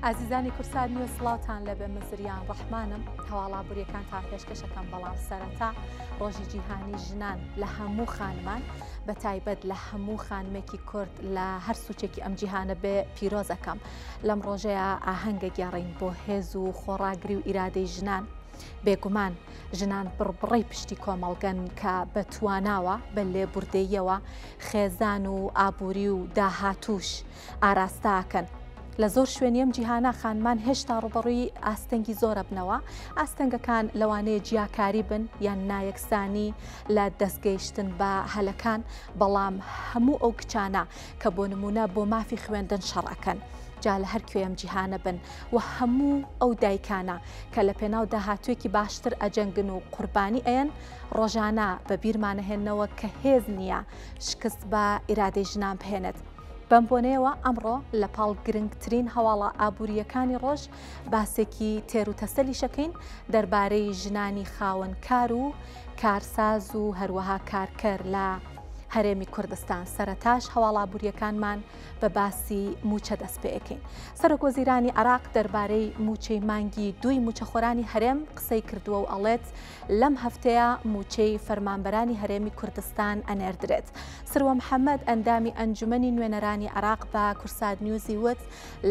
ئازیزانی کورسات نیوز سڵاوتان لێبێ من زریان ڕەحمانم هەواڵ ئابووریەکانتان پێشکەشەکەم بەڵام سەرەتا ڕۆژی جیهانی ژنان لە هەموو خانمان بە تایبەت لە هەموو خانمێکی کورد لە هەر سوچێکی ئەم جیهانە بێ پیرۆزەکەم لەم ڕۆژەیە ئاهەنگە گێڕین بۆ هێز و خۆڕاگری و ئیرادەی ژنان بێگومان ژنان بڕبڕەی پشتی کۆمەڵگەن کە بە تواناوە بە لێبوردەییەوە خێزان و ئابووری و داهاتووش ئاراستەکەن. لە زۆر شوێنی ئەم جیهانە خانمان هێشتا ڕووبەڕووی ئاستەنگی زۆر ئەبنەوە، ئاستەنگەکان لەوانەیە جیاکاری بن یان نایەکسانی لە دەستگەیشتن بە هەلەکان، بەڵام هەموو ئەو کچانە کە بۆ نموونە بۆ مافی خوێندن شەڕ ئەکەن جا لە هەر کوێ ئەم جیهانە بن و هەموو ئەو دایکانە کە لە پێناو داهاتوویەکی باشتر ئەجەنگن و قوربانی ئەیەن ڕۆژانە بە بیرمان ئەهێننەوە کە هێز نییە شکست بە ئیرادەی ژنان بهێنێت. بەم بۆنەیەوە ئەمڕۆ لە پاڵ گرنگترین هەواڵە ئابوورییەکانی ڕۆژ باسێکی تێر و تەسەلیشەکەین دەربارەی ژنانی خاوەن کار و کارساز و هەروەها کارکەر لە هەرێمی کوردستان. سەرەتاش هەواڵ ئابوورییەکانمان بە باسی مووچە دەست پێ ئەکەین. سەرۆک وەزیرانی عێراق دەربارەی مووچەی مانگی دووی مووچەخۆرانی هەرێم قسەی کردووە و ئەڵێت لەم هەفتەیە مووچەی فەرمانبەرانی هەرێمی کوردستان ئەنێردرێت. سروە محەمەد ئەندامی ئەنجومەنی نوێنەرانی عێراق بە کورسات نیوزی وت،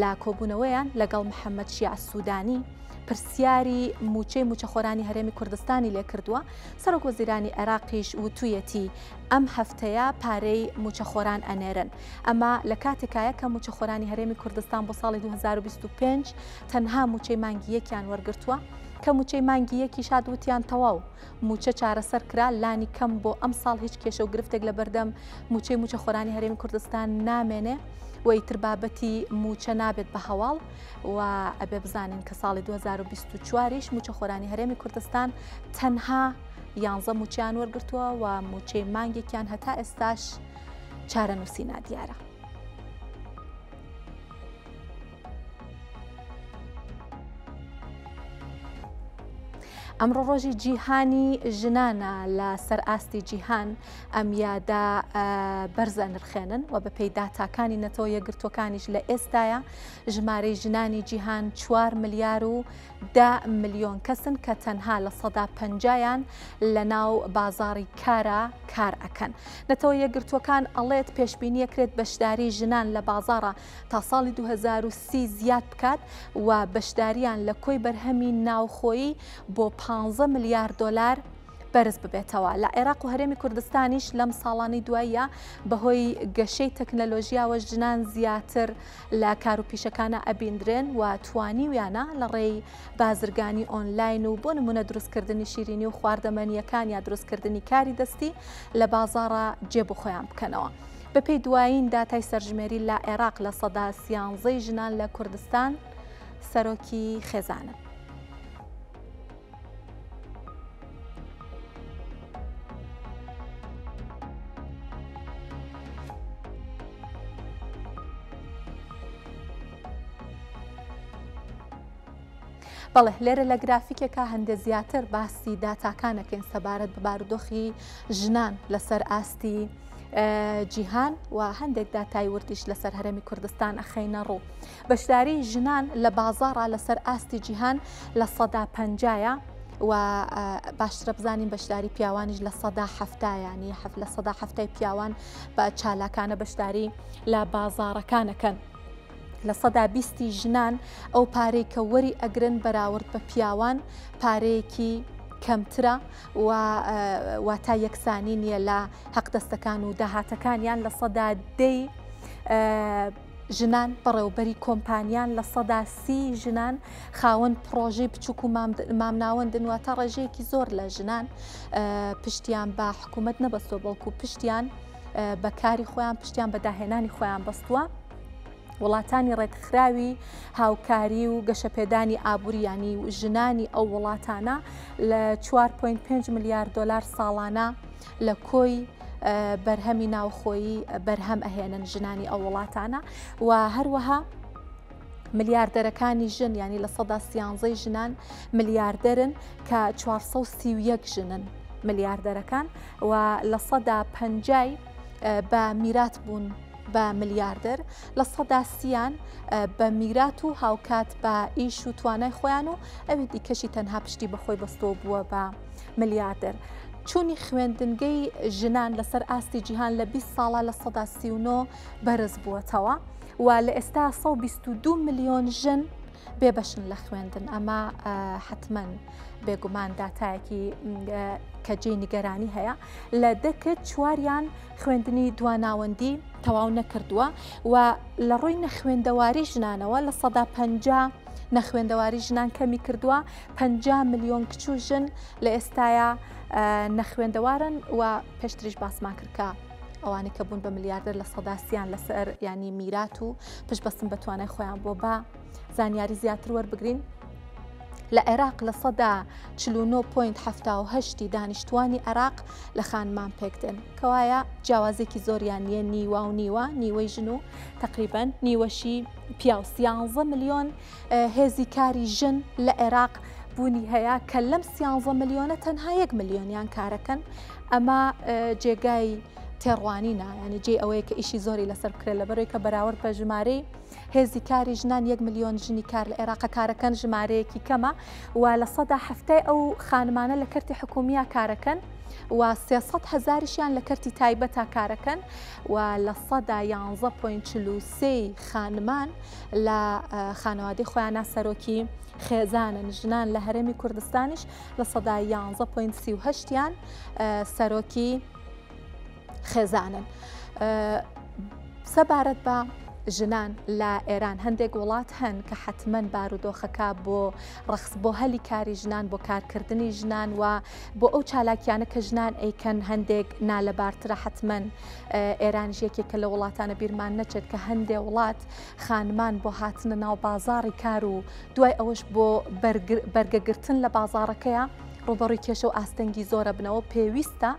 لە کۆبوونەوەیان لەگەڵ محەمەد شیاع سودانی پرسیاری مووچەی مووچەخۆرانی هەرێمی کوردستانی لێکردووە، سەرۆک وەزیرانی عێراقیش وتوویەتی ئەم هەفتەیە پارەی مووچەخۆران ئەنێرن. ئەمە لە کاتێکایە کە مووچەخۆرانی هەرێمی کوردستان بۆ ساڵی 2025 تەنها مووچەی مانگی یەکیان وەرگرتووە، کە مووچەی مانگی یەکیش هات وتیان تەواو مووچە چارەسەر کرا، لانی کەم بۆ ئەمساڵ هیچ کێشە و گرفتێک لەبەردەم مووچەی مووچەخۆرانی هەرێمی کوردستان نامێنێ و ئیتر بابەتی مووچە نابێت بە هەواڵ و ئەبێ بزانین کە ساڵی 2024 یش مووچەخۆرانی هەرێمی کوردستان تەنها یانزە مووچەیان وەرگرتووە و مووچەی مانگێکیان هەتا ئێستاش چارەنووسی نادیارە. ئەمڕۆ ڕۆژی جیهانی ژنانە لە سەر ئاستی جیهان ئەم یادە بەرزە نرخێنن و بەپێی داتاکانی نەتەوە یەکگرتووەکانیش لە ئێستاە ژمارەی ژنانی جیهان 4 ملیار و دە ملیۆن کەسن کە تەنها 50%یان لە ناو بازاڕی کارا کار ئەکەن. نەتەوە یەکگرتووەکان ئەڵێت پێشبینیەکرێت بەشداری ژنان لە بازاڕە تا ساڵی 2030 زیاد بکات و بەشداریان لە کۆی بەرهەمی ناوخۆیی بۆ 15 ملیار دۆلار بەرز ببێتەوە. لە عێراق و هەرێمی کوردستانیش لەم ساڵانەی دواییە بەهۆی گەشەی تەکنەلۆژیاوە ژنان زیاتر لە کار و پیشەکانە ئەبیندرێن و توانیویانە لە ڕێی بازرگانی ئۆنلاین و بۆ نمونە دروستکردنی شیرینی و خواردەمەنیەکان یا دروستکردنی کاری دەستی لە بازاڕا جێ بۆ خۆیان بکەنەوە. بەپێی دوایین داتای سەرژمێری لە عێراق 13% ژنان لە کوردستان سەرۆکی خێزانن. بەڵێ لێرە لە گرافیکێکا هەندێ زیاتر باسی داتاکانەکەین سەبارەت بە بارودۆخی ژنان لەسەر ئاستی جیهان و هەندێک داتای وردیش لەسەر هەرێمی کوردستان ئەخەینە ڕوو. بەشداری ژنان لە بازاڕا لەسەر ئاستی جیهان 50%یە و باشترە بزانین بەشداری پیاوانیش 70% ینی 70% پیاوان بە چالاکانە بەشداری لە بازاڕەکانەکەن. 20% ژنان ئەو پارەی کە وەری ئەگرن بەراورد بە پیاوان پارەیەکی کەمترە و واتا یەکسانی نییە لە حەقدەستەکان و داهاتەکانیان 10% ژنان بەڕێوبەری کۆمپانیان 30% ژنان خاوەن پڕۆژەی بچووک و مامناوەندن واتە ڕێژەیەکی زۆر لە ژنان پشتیان بە حکوومەت نەبەستووە بەڵکو پشتیان بە کاری خۆیان پشتیان بە داهێنانی خۆیان بەستووە. وڵاتانی ڕێکخراوی هاوکاری و گەشەپێدانی ئابووری ینی ژنانی ئەو وڵاتانە لە 4.5 ملیار دلار ساڵانە لە کۆی بەرهەمی ناوخۆیی بەرهەم ئەهێنن ژنانی ئەو وڵاتانە و هەروەها ملیاردەرەکانی ژن ینی 13% ژنان ملیاردەرن کە 431 ژنن ملیاردەرەکان و 50% بە میرات بوون. بە ملیاردەر، لە سەدا سییان بە میرات و هاوکات بە ئیش و توانای خۆیان و ئەوی دیکەشی تەنها پشتی بە خۆی بەستووە بووە بە ملیاردەر. چوونی خوێندنگەی ژنان لەسەر ئاستی جیهان لە 20 ساڵا 39% بەرز بووەتەوە و لە ئێستا 122 ملیۆن ژن بێبەشن لە خوێندن. ئەمە حتمما بێگومان داتایەکی کە جێی نیگەرانی هەیە. لە دەکت چواریان خوێندنی دواناوەندی تەواو نەکردووە و لە ڕووی نەخوێندەواری ژنانەوە 50% نەخوێندەواری ژنان کەمی کردووە. 50 ملیۆن کچ و ژن لە ئێستایا نەخوێندەوارن و پێشتریش باسمان کرد کە ئەوانەی کە بوون بە ملیاردەر 30%یان لەسەر ینی میرات و پشت بەستن بە توانای خۆیان بۆ با زانیاری زیاتر وەربگرین. لە عێراق 49.78% دانیشتوانی عێراق لە خانمان پێک دێن، کەوایە جیاوازێکی زۆریان نییە، نیوە و نیوە، نیوەی ژن و تقریبان نیوەشی پیاو. 13 ملیۆن هێزی کاری ژن لە عێراق بوونی هەیە کە لەم 13 ملیۆنە تەنها 1 ملیۆنیان کارەکەن. ئەمە جێگای تێڕوانینە، ینی جێ ئەوەیە کە ئیشی زۆری لەسەر بکرێت، لەبەرەوەی کە بەراورد بە ژمارەی هێزی کاری ژنان 1 ملیۆن ژنی کار لە عێراق کارەکەن ژمارەیەکی کەمە و 70% ئەو خانمانە لە کەرتی حکومیە کارەکەن و 300 هەزاریشیان لە کەرتی تایبەتا کارەکەن و 11.43% خانمان لە خانەوادەی خۆیانە سەرۆکی خێزانن. ژنان لە هەرێمی کوردستانیش 11.38%یان سەرۆکی خێزانن. سەبارەت بە ژنان لە ئێران هەندێک وڵات هەن کە حتمما بارودۆخەکە بۆ ڕەخس بۆ هەلی کاری ژنان، بۆ کارکردنی ژنان و بۆ ئەو چالاکیانە کە ژنان ئەیکەن هەندێک نالەبارترە. حتمما ئێرانیش یەکێکە لە وڵاتانە. بیرمان نەچێت کە هەندێک وڵات خانمان بۆ هاتنە ناو بازاڕی کار و دوای ئەوەش بۆ بەرگەگرتن لە بازاڕەکەیە ڕوبەڕووی کێشە و ئاستەنگی زۆرە بنەوە، پێویستە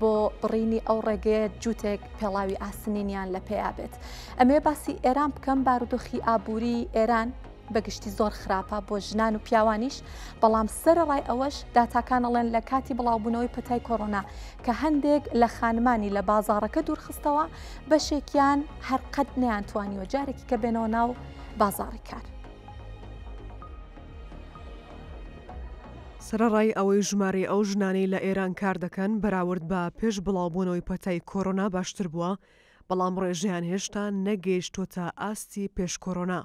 بۆ بڕینی ئەو ڕێگەیە جووتێک پێڵاوی ئاسنینیان لە پێیا بێت. ئەمێ باسی ئێران بکەم، بارودۆخی ئابووری ئێران بەگشتی زۆر خراپە بۆ ژنان و پیاوانیش، بەڵام سەرەڕای ئەوەش داتاکان ئەڵێن لە کاتی بڵاوبوونەوەی پەتای کۆرۆنا کە هەندێک لە خانمانی لە بازاڕەکە دوورخستەوە، بەشێکیان هەر قەت نەیانتوانیوە جارێکی کە بێنەوە ناو بازاڕی کار. سەرەڕای ئەوەی ژمارەی ئەو ژنانەی لە ئێران کار دەکەن بەراورد بە پێش بڵاوبوونەوەی پەتای کۆرۆنا باشتر بووە، بەڵام ڕێژەیان هێشتا نەگەیشتووەتە ئاستی پێش کۆرۆنا.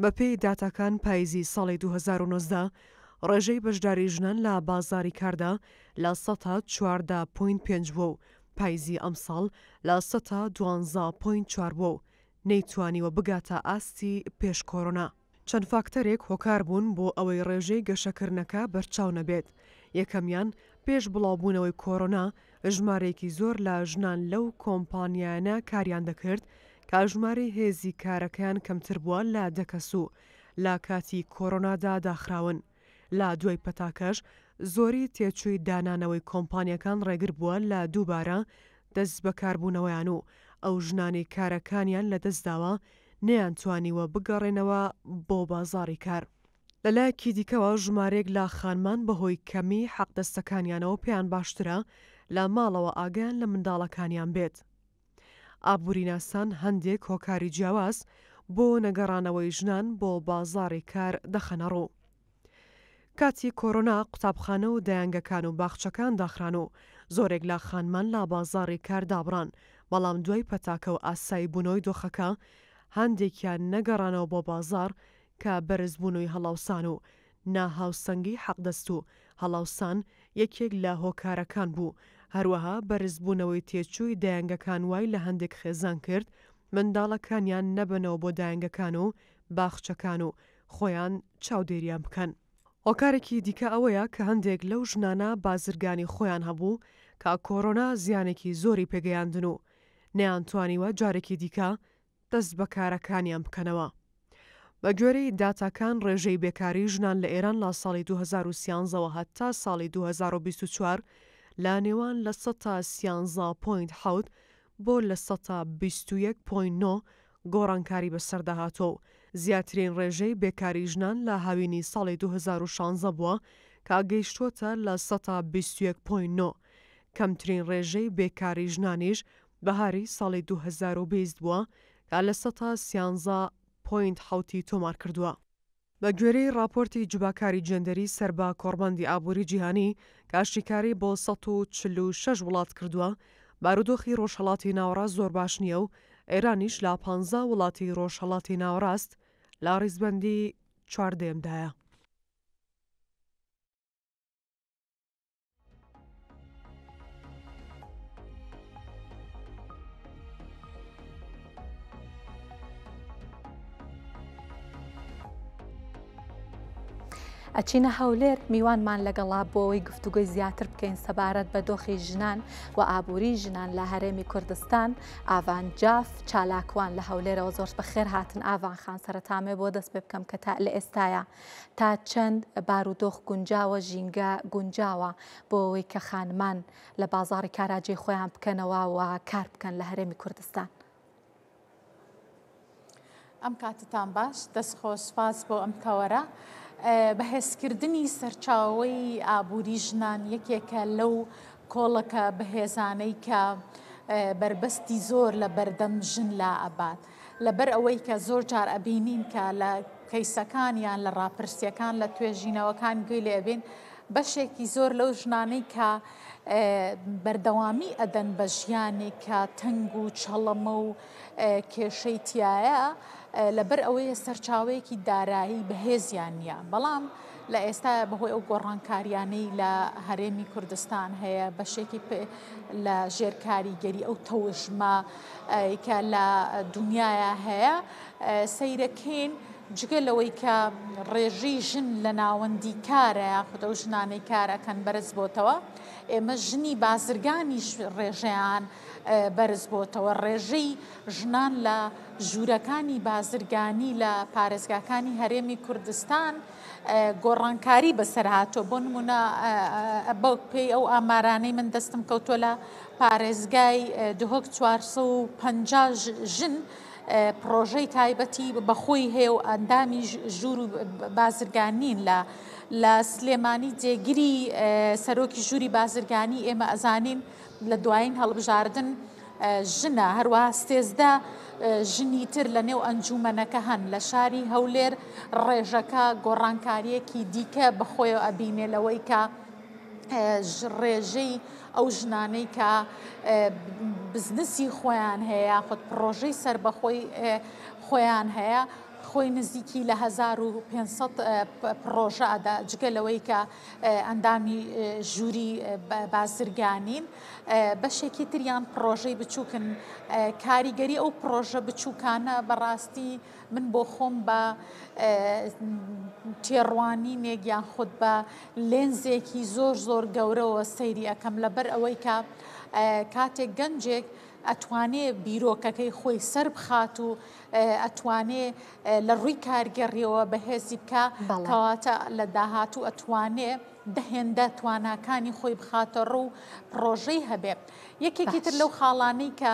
بەپێی داتاکان پایزی ساڵی 2019 ڕێژەی بەشداری ژنان لە بازاڕی کاردا 14.5% بووە و پایزی ئەمساڵ 12.4% بووە و نەیتوانیوە بگاتە ئاستی پێش کۆرۆنا. چەند فاکتەرێک هۆکار بوون بۆ ئەوەی ڕێژەی گەشەکردنەکە بەرچاو نەبێت، یەکەمیان پێش بڵاوبوونەوەی کۆرۆنا ژمارەیەکی زۆر لە ژنان لەو کۆمپانیایانە کاریان دەکرد کە ژمارەی هێزی کارەکەیان کەمتر بووە لە دە کەس و لە کاتی کۆرۆنادا داخراون، لە دوای پەتاکەش زۆری تێچووی دانانەوەی کۆمپانیاکان ڕێگر بووە لە دووبارە دەستبەکاربوونەوەیان و ئەو ژنانەی کارەکانیان لەدەستداوە نەیانتوانیوە بگەڕێنەوە بۆ بازاڕی کار. لە لایەکی دیکەوە ژمارەیەک لە خانمان بەهۆی کەمیی حەقدەستەکانیانەوە پێیان باشترە لە ماڵەوە ئاگایان لە منداڵەکانیان بێت. ئابووریناسان هەندێک هۆکاری جیاواز بۆ نەگەڕانەوەی ژنان بۆ بازاڕی کار دەخەنەڕوو. کاتی کۆرۆنا قوتابخانە و دایەنگەکان و باخچەکان داخران و زۆرێک لە خانمان لە بازاڕی کار دابڕان، بەڵام دوای پەتاکە و ئاسایی بوونەوەی دۆخەکە هەندێکیان نەگەڕانەوە بۆ بازاڕ کە بەرزبوونەوەی هەڵاوسان و ناهاوسەنگی حەقدەست و هەڵاوسان یەکێک لە هۆکارەکان بوو، هەروەها بەرزبوونەوەی تێچووی دایەنگەکان وای لە هەندێک خێزان کرد منداڵەکانیان نەبەنەوە بۆ دایەنگەکان و باخچەکان و خۆیان چاودێریان بکەن. هۆکارێکی دیکە ئەوەیە کە هەندێک لەو ژنانە بازرگانی خۆیان هەبوو کە کۆرۆنا زیانێکی زۆری پێگەیاندن و نەیانتوانیوە جارێکی دیکە دەست بە کارەکانیان بکەنەوە. بە گوێرەی داتاکان ڕێژەی بێکاری ژنان لە ئێران لە ساڵی 2013 وە هەتا ساڵی 2024 لە نێوان 13.7% بۆ 21.9% گۆڕانکاری بەسەردا هاتووە و زیاترین ڕێژەی بێکاری ژنان لە هاوینی ساڵی 2016 بووە کە گەیشتووەتە 21.9%. کەمترین ڕێژەی بێکاری ژنانیش بەهاری ساڵی 2020 بووە کە لە سەتا سیانزە point حەوتی تۆمار کردووە. بە گوێرەی ڕاپۆرتی جوباکاری جێندەری سەر بە کۆڕبەندی ئابووری جیهانی کە شیکاری بۆ 146 وڵات کردووە، بارودۆخی ڕۆژهەڵاتی ناوەڕاست زۆر باش نییە و ئێرانیش لە پانزە وڵاتی ڕۆژهەڵاتی ناوەڕاست لە ڕیزبەندی چواردەیەمدایە. ئەچینە هەولێر میوانمان لەگەڵا بۆ ئەوەی گفتوگۆی زیاتر بکەین سەبارەت بە دۆخی ژنان و ئابووری ژنان لە هەرێمی کوردستان ئاڤان جاف چالاکوان لە هەولێرەوە زۆر بەخێر هاتن ئاڤان خان سەرەتامێ بۆ دەست پێ بکەم کە تا لە ئێستایا تا چەند بارودۆخ گونجاوە، ژینگە گونجاوە بۆ ئەوەی کە خانمان لە بازاڕی کارا جێی خۆیان بکەنەوە و کار بکەن لە هەرێمی کوردستان؟ ئەم کاتتان باش، دەست خۆش، سوپاس بۆ ئەم تەوەرە. بەهێزکردنی سەرچاوەی ئابووری ژنان یەکێکە لەو کۆڵەکە بەهێزانەی کە بەربەستی زۆر لە بەردەم ژن لا ئەبات. لەبەر ئەوەی کە زۆر جار ئەبینین کە لە کەیسەکان یان لە ڕاپرسیەکان لە توێژینەوەکان گوێی لێ ئەبین بەشێکی زۆر لەو ژنانەی کە بەردەوامی ئەدەن بە ژیانێک کە تەنگ و چەڵەمە و کێشەی تایە لەبەر ئەوەیە سەرچاوەیەکی دارایی بەهێزیان نییە بەڵام لە ئێستا بەهۆی ئەو گۆڕانکاریانەی لە هەرێمی کوردستان هەیە بەشێکی لە ژێر کاریگەری ئەو تەوژمە کە لە دنیایا هەیە سەیرەکەین جگە لەوەی کە ڕێژەی ژن لە ناوەندی کارە یاخود ئەو ژنانەی کار ئەکەن بەرز بۆتەوە ئێمە ژنی بازرگانیش ڕێژەیان بەرز بۆتەوە ڕێژەی ژنان لە ژوورەکانی بازرگانی لە پارێزگاکانی هەرێمی کوردستان گۆڕانکاری بەسەر هاتووە بۆ نمونە بە پێی ئەو ئامارانەی من دەستم کەوتووە لە پارێزگای دهۆک 450 ژن پڕۆژەی تایبەتی بەخۆی هەیە و ئەندامی ژوور و بازرگانین لە لە سلێمانی جێگری سەرۆکی ژووری بازرگانی ئێمە ئەزانین لە دوایین هەڵبژاردن ژنە، هەروەها 13 ژنی تر لە نێو ئەنجوومەنەکە هەن. لە شاری هەولێر ڕێژەکە گۆڕانکارییەکی دیکە بەخۆیەوە ئەبینێ لەوەی کە ڕێژەی ئەو ژنانەی کە بزنسی خۆیان هەیە یاخود پڕۆژەی سەربەخۆی خۆیان هەیە خۆی نزیکی لە 1500 پڕۆژە ئەدا جگە لەوەی کە ئەندامی ژووری بازرگانین بەشێکی تریان پڕۆژەی بچووکن کاریگەری ئەو پڕۆژە بچووکانە بەڕاستی من بۆ خۆم بە تێڕوانینێک یان خود بە لێنزێکی زۆر زۆر گەورەوە سەیری ئەەکەم لەبەر ئەوەی کە کاتێک گەنجێک ئەتوانێ بیرۆکەکەی خۆی سەر بخات و ئەتوانێ لە ڕووی کارگێڕیەوە بەهێزی بکە کەواتە لە داهاتوو ئەتوانێ دە هێندە تواناکانی خۆی بخاتە ڕوو و پڕۆژەی هەبێ. یەکێکی تر لەو خاڵانەی کە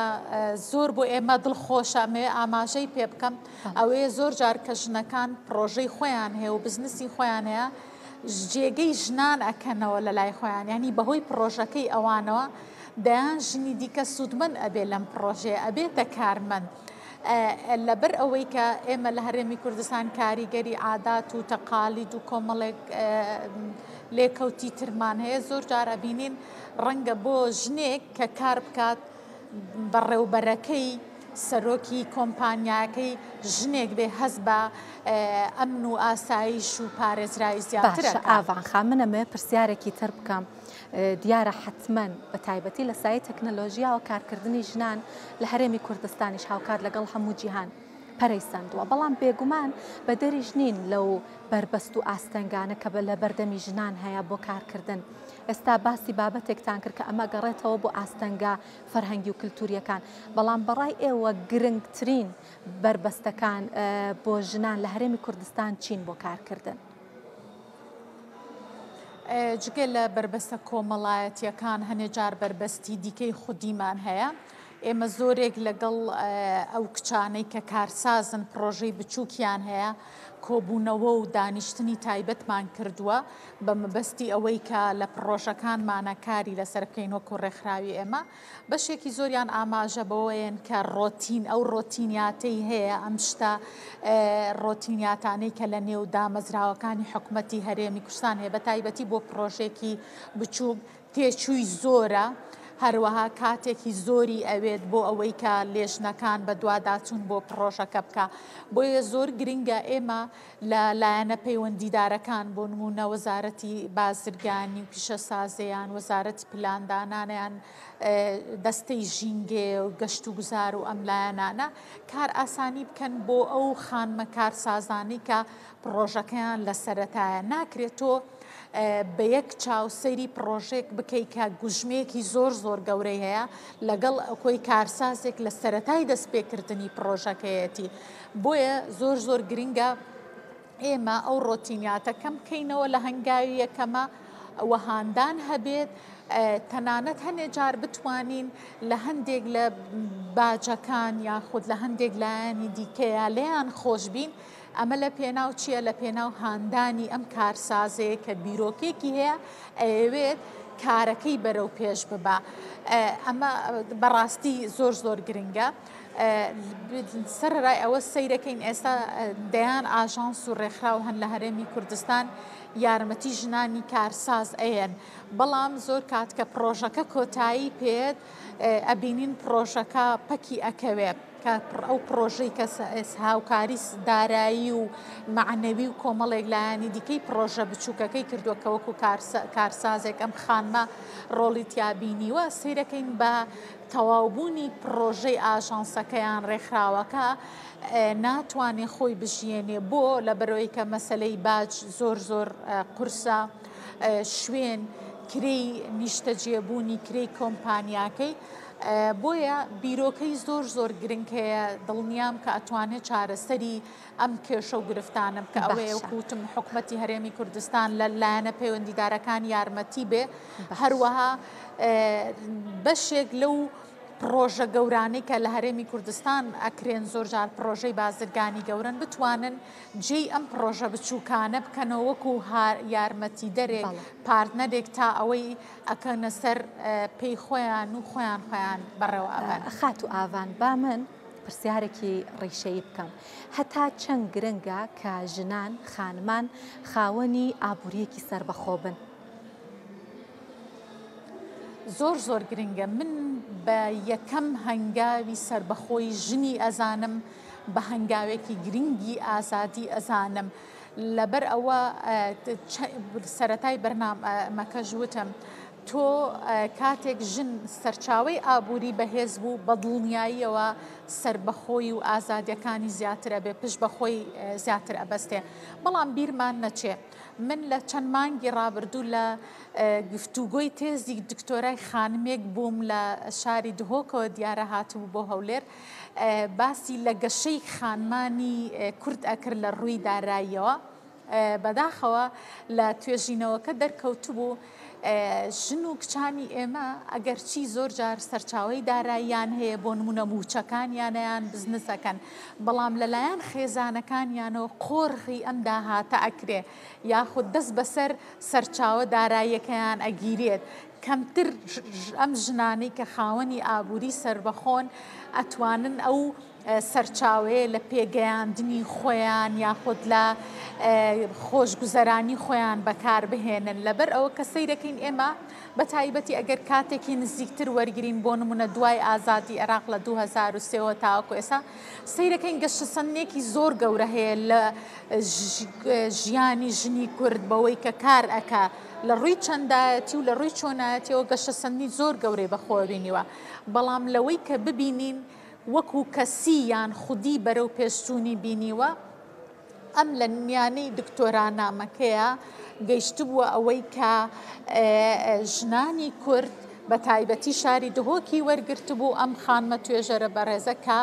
زۆر بۆ ئێمە دڵخۆشە ئەمەوێ ئاماژەی پێ بکەم ئەوەیە زۆر جار کە ژنەکان پڕۆژەی خۆیان هەیە و بزنسی خۆیان هەیە جێگەی ژنان ئەکەنەوە لە لای خۆیان یانی بەهۆی پڕۆژەکەی ئەوانەوە دەیان ژنی دیکە سوودمەند ئەبێ لەم پڕۆژەیە ئەبێتە کارمەند. لەبەر ئەوەی کە ئێمە لە هەرێمی کوردستان کاریگەری عادات و تەقالید و کۆمەڵێک لێکەوتی ترمان هەیە زۆر جار ئەبینین ڕەنگە بۆ ژنێک کە کار بکات بەڕێوبەرەکەی سەرۆکی کۆمپانیاکەی ژنێک بێ هەست بە ئەمن و ئاسایش و پارێزراوی زیاتر باشە ئاڤان خان من ئەمەوێ پرسیارێکی تر بکەم دیارە حەتمەن بە تایبەتی لە سایەی تەکنەلۆژیاوە کارکردنی ژنان لە هەرێمی کوردستانیش هاوکات لەگەڵ هەموو جیهان پەرەی سەندووە، بەڵام بێگومان بەدەریش نین لەو بەربەست و ئاستەنگانە کە لە بەردەمی ژنان هەیە بۆ کارکردن. ئێستا باسی بابەتێکتان کرد کە ئەمە گەڕێتەوە بۆ ئاستەنگە فەرهەنگی و کلتورییەکان، بەڵام بەڕای ئێوە گرنگترین بەربەستەکان بۆ ژنان لە هەرێمی کوردستان چین بۆ کارکردن؟ جگە لە بەربەستە کۆمەڵایەتییەکان هەنێ جار بەربەستی دیکەی خودیمان هەیە. ئێمە زۆرێک لەگەڵ ئەو کچانەی کە کارسازن پڕۆژەی بچووکیان هەیە کۆبوونەوە و دانیشتنی تایبەتمان کردووە بە مەبەستی ئەوەی کە لە پڕۆژەکانمانە کاری لەسەر بکەین وەکو ڕێکخراوی ئێمە بەشێکی زۆریان ئاماژە بەوەیەن کە ڕۆتین ئەو ڕۆتینیاتەی هەیە ئەم شتە ڕۆتینیاتانەی کە لە نێو دامەزراوەکانی حکومەتی هەرێمی کوردستان هەیە بە تایبەتی بۆ پڕۆژێکی بچووک تێچووی زۆرە، هەروەها کاتێکی زۆری ئەوێت بۆ ئەوەی کە لێژنەکان بەدواداچوون بۆ پڕۆژەکە بکا. بۆیە زۆر گرنگە ئێمە لە لایەنە پەیوەندیدارەکان بۆ نموونە وەزارەتی بازرگانی و پیشەسازیان، وەزارەتی پلاندانانیان، دەستەی ژینگەیە و گەشتوگوزار و ئەم لایەنانە کارئاسانی بکەن بۆ ئەو خانمە کارسازانەی کە پڕۆژەکەیان لە سەرەتایە. ناکرێت تۆ بە یەک چاو سەیری پڕۆژەیەک بکەی کە گوژمەیەکی زۆر زۆر گەورەی هەیە لەگەڵ ئەوەی کارسازێک لە سەرەتای دەستپێکردنی پڕۆژەکەیەتی بۆیە زۆر زۆر گرنگە ئێمە ئەو ڕۆتینیاتە کەم بکەینەوە لە هەنگاوی یەکەمە وە هاندان هەبێت تەنانەت هەنێ جار بتوانین لە هەندێک لە باجەکان یاخود لە هەندێک لایەنی دیکەیە لێیان خۆشبین ئەمە لە پێناو چییە؟ لە پێناو هاندانی ئەم کارسازەیە کە بیرۆکێکی هەیە ئەیەوێت کارەکەی بەرەو پێش ببا. ئەمە بەڕاستی زۆر زۆر گرنگە. سەرەرای ئەوە سەیرەکەین ئێستا دەیان ئاژانس و ڕێکخراو هەن لە هەرێمی کوردستان یارمەتی ژنانی کارساز ئەیەن بەڵام زۆر کات کە پڕۆژەکە کۆتایی پێت ئەبینین پڕۆژەکە پەکی ئەکەوێ. کە ئەو پڕۆژەی کە هاوکاری دارایی و مەعنەوی و کۆمەڵێک لایەنی دیکەی پڕۆژە بچووکەکەی کردووە کە وەکو کارسازێک ئەم خانمە ڕۆڵی تیا بینیوە، سەیرەکەین بە تەواوبوونی پڕۆژەی ئاژانسەکەیان ڕێکخراوەکە ناتوانێ خۆی بژیێنێ بۆ لەبەرئەوەی کە مەسەلەی باج زۆر زۆر قورسە شوێن کرێی نیشتەجێبوونی کرێی کۆمپانیاکەی بۆیە بیرۆکەی زۆر زۆر گرنگ هەیە دڵنیام کە ئەتوانێت چارەسەری ئەم کێشە و گرفتانە بکە ئەوەیە وەکو وتم حکومەتی هەرێمی کوردستان لە لایەنە پەیوەندیدارەکان یارمەتی بێ هەروەها بەشێک لەو پڕۆژە گەورانەی کە لە هەرێمی کوردستان ئەکرێن زۆر جار پڕۆژەی بازرگانی گەورەن بتوانن جێی ئەم پڕۆژە بچووکانە بکەنەوە وەکو یارمەتیدەرێک پارتنەرێک تا ئەوەی ئەکەونە سەر پێی خۆیان و خۆیان خۆیان بەڕێوە ئەبەن. خاتوو ئاڤان با من پرسیارێکی ڕیشەیی بکەم، هەتا چەند گرنگە کە ژنان، خانمان خاوەنی ئابوورییەکی سەربەخۆ بن؟ زۆر زۆر گرنگە، من بە یەکەم هەنگاوی سەربەخۆی ژنی ئەزانم، بە هەنگاوێکی گرنگی ئازادی ئەزانم، لەبەر ئەوە سەرەتای بەرنامەکەش وتم تۆ کاتێک ژن سەرچاوەی ئابووری بەهێز بوو بە دڵنیاییەوە سەربەخۆی و ئازادیەکانی زیاتر ئەبێ پشت بەخۆی زیاتر ئەبەستێ بەڵام بیرمان نەچێ من لە چەند مانگی ڕابردوو لە گفتوگۆی تێزی دکتۆرای خانمێک بووم لە شاری دهۆکەوە دیارە هاتبوو بۆ هەولێر باسی لە گەشەی خانمانی کورد ئەکرد لە ڕووی داراییەوە، بەداخەوە لە توێژینەوەکە دەرکەوتبوو ژن و کچانی ئێمە ئەگەرچی زۆر جار سەرچاوەی داراییان هەیە بۆ نمونە موچەکانیانیان بزنسەکەن بەڵام لەلایەن خێزانەکانیانەوە قۆرغی ئەم داهاتە ئەکرێ یاخود دەست بەسەر سەرچاوە داراییەکەیان ئەگیرێت کەمتر ئەم ژنانەی کە خاوەنی ئابووری سەربەخۆن ئەتوانن ئەو سەرچاوەیە لە پێگەیاندنی خۆیان یاخود لە خۆشگوزەرانی خۆیان بەکار بهێنن لەبەر ئەوە کە سەیرەکەین ئێمە بە تایبەتی ئەگەر کاتێکی نزیکتر وەرگین بۆ نمونە دوای ئازادی عێراق لە 2023ەوە تاوەکو ئێستا سەیرەکەین گەشەسەندنێکی زۆر گەورە هەیە لە ژیانی ژنی کورد بەوەی کە کار ئەکا لە ڕووی چەندایەتی و لە ڕووی چۆنایەتیەوە گەشەسەندنی زۆر گەورەی بەخۆوە بینیوە، بەڵام لەوەی کە ببینین وەکو کەسی یان خودی بەرەو پێشچوونی بینیوە، ئەم لە میانەی دکتۆرانامەکەیا گەیشتبووە ئەوەی کە ژنانی کورد بە تایبەتی شاری دهۆکی وەرگرتبوو ئەم خانمە توێژەرە بەڕێزە کە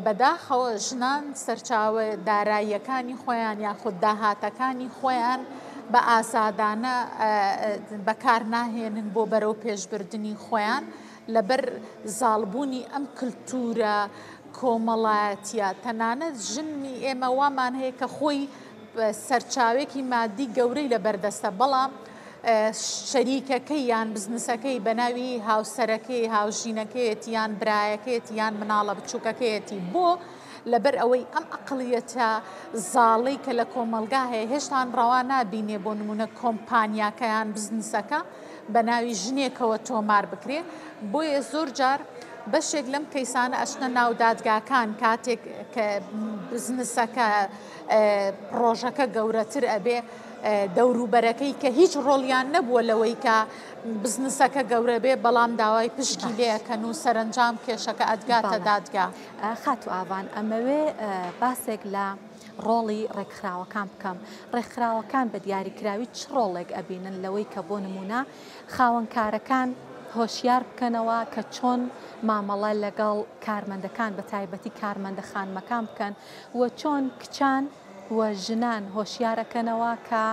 بەداخەوە ژنان سەرچاوە داراییەکانی خۆیان یاخود داهاتەکانی خۆیان. بە ئازادانە بەکار ناهێنن بۆ بەرەو پێشبردنی خۆیان لەبەر زاڵبوونی ئەم کلتورە کۆمەڵایەتیە تەنانەت ژنی ئێمە وامان هەیە کە خۆی سەرچاوێکی مادی گەورەی لە بەردەستە بەڵام شەریکەکەی یان بزنسەکەی بە ناوی هاوسەرەکەی هاوژینەکەیەتی یان برایەکەیەتی یان مناڵە بچووکەکەیەتی بۆ لەبەر ئەوەی ئەم ئەقڵیەتە زاڵەی کە لە کۆمەڵگا هەیە هێشتان ڕەوا نابینێ بۆ نمونە کۆمپانیاکە یان بزنسەکە بە ناوی ژنێکەوە تۆمار بکرێ بۆیە زۆر جار بەشێک لەم کەیسانە ئەچنە ناو دادگاکان کاتێک کە بزنسەکە پڕۆژەکە گەورەتر ئەبێ دەوروبەرەکەی کە هیچ ڕۆڵیان نەبووە لەوەی کە بزنسەکە گەورە بێ بەڵام داوای پشکی لێ ئەکەن و سەرەنجام کێشەکە ئەتگاتە دادگا. خاتوو ئاڤان ئەمەوێ باسێک لە ڕۆڵی ڕێکخراوەکان بکەم، ڕێکخراوەکان بە دیاریکراوی چ ڕۆڵێک ئەبینن لەوەی کە بۆ نموونە خاوەنکارەکان هۆشیار بکەنەوە کە چۆن مامەڵە لەگەڵ کارمەندەکان بە تایبەتی کارمەندە خانمەکان بکەن و چۆن کچان و ژنان هۆشیار ئەکەنەوە کە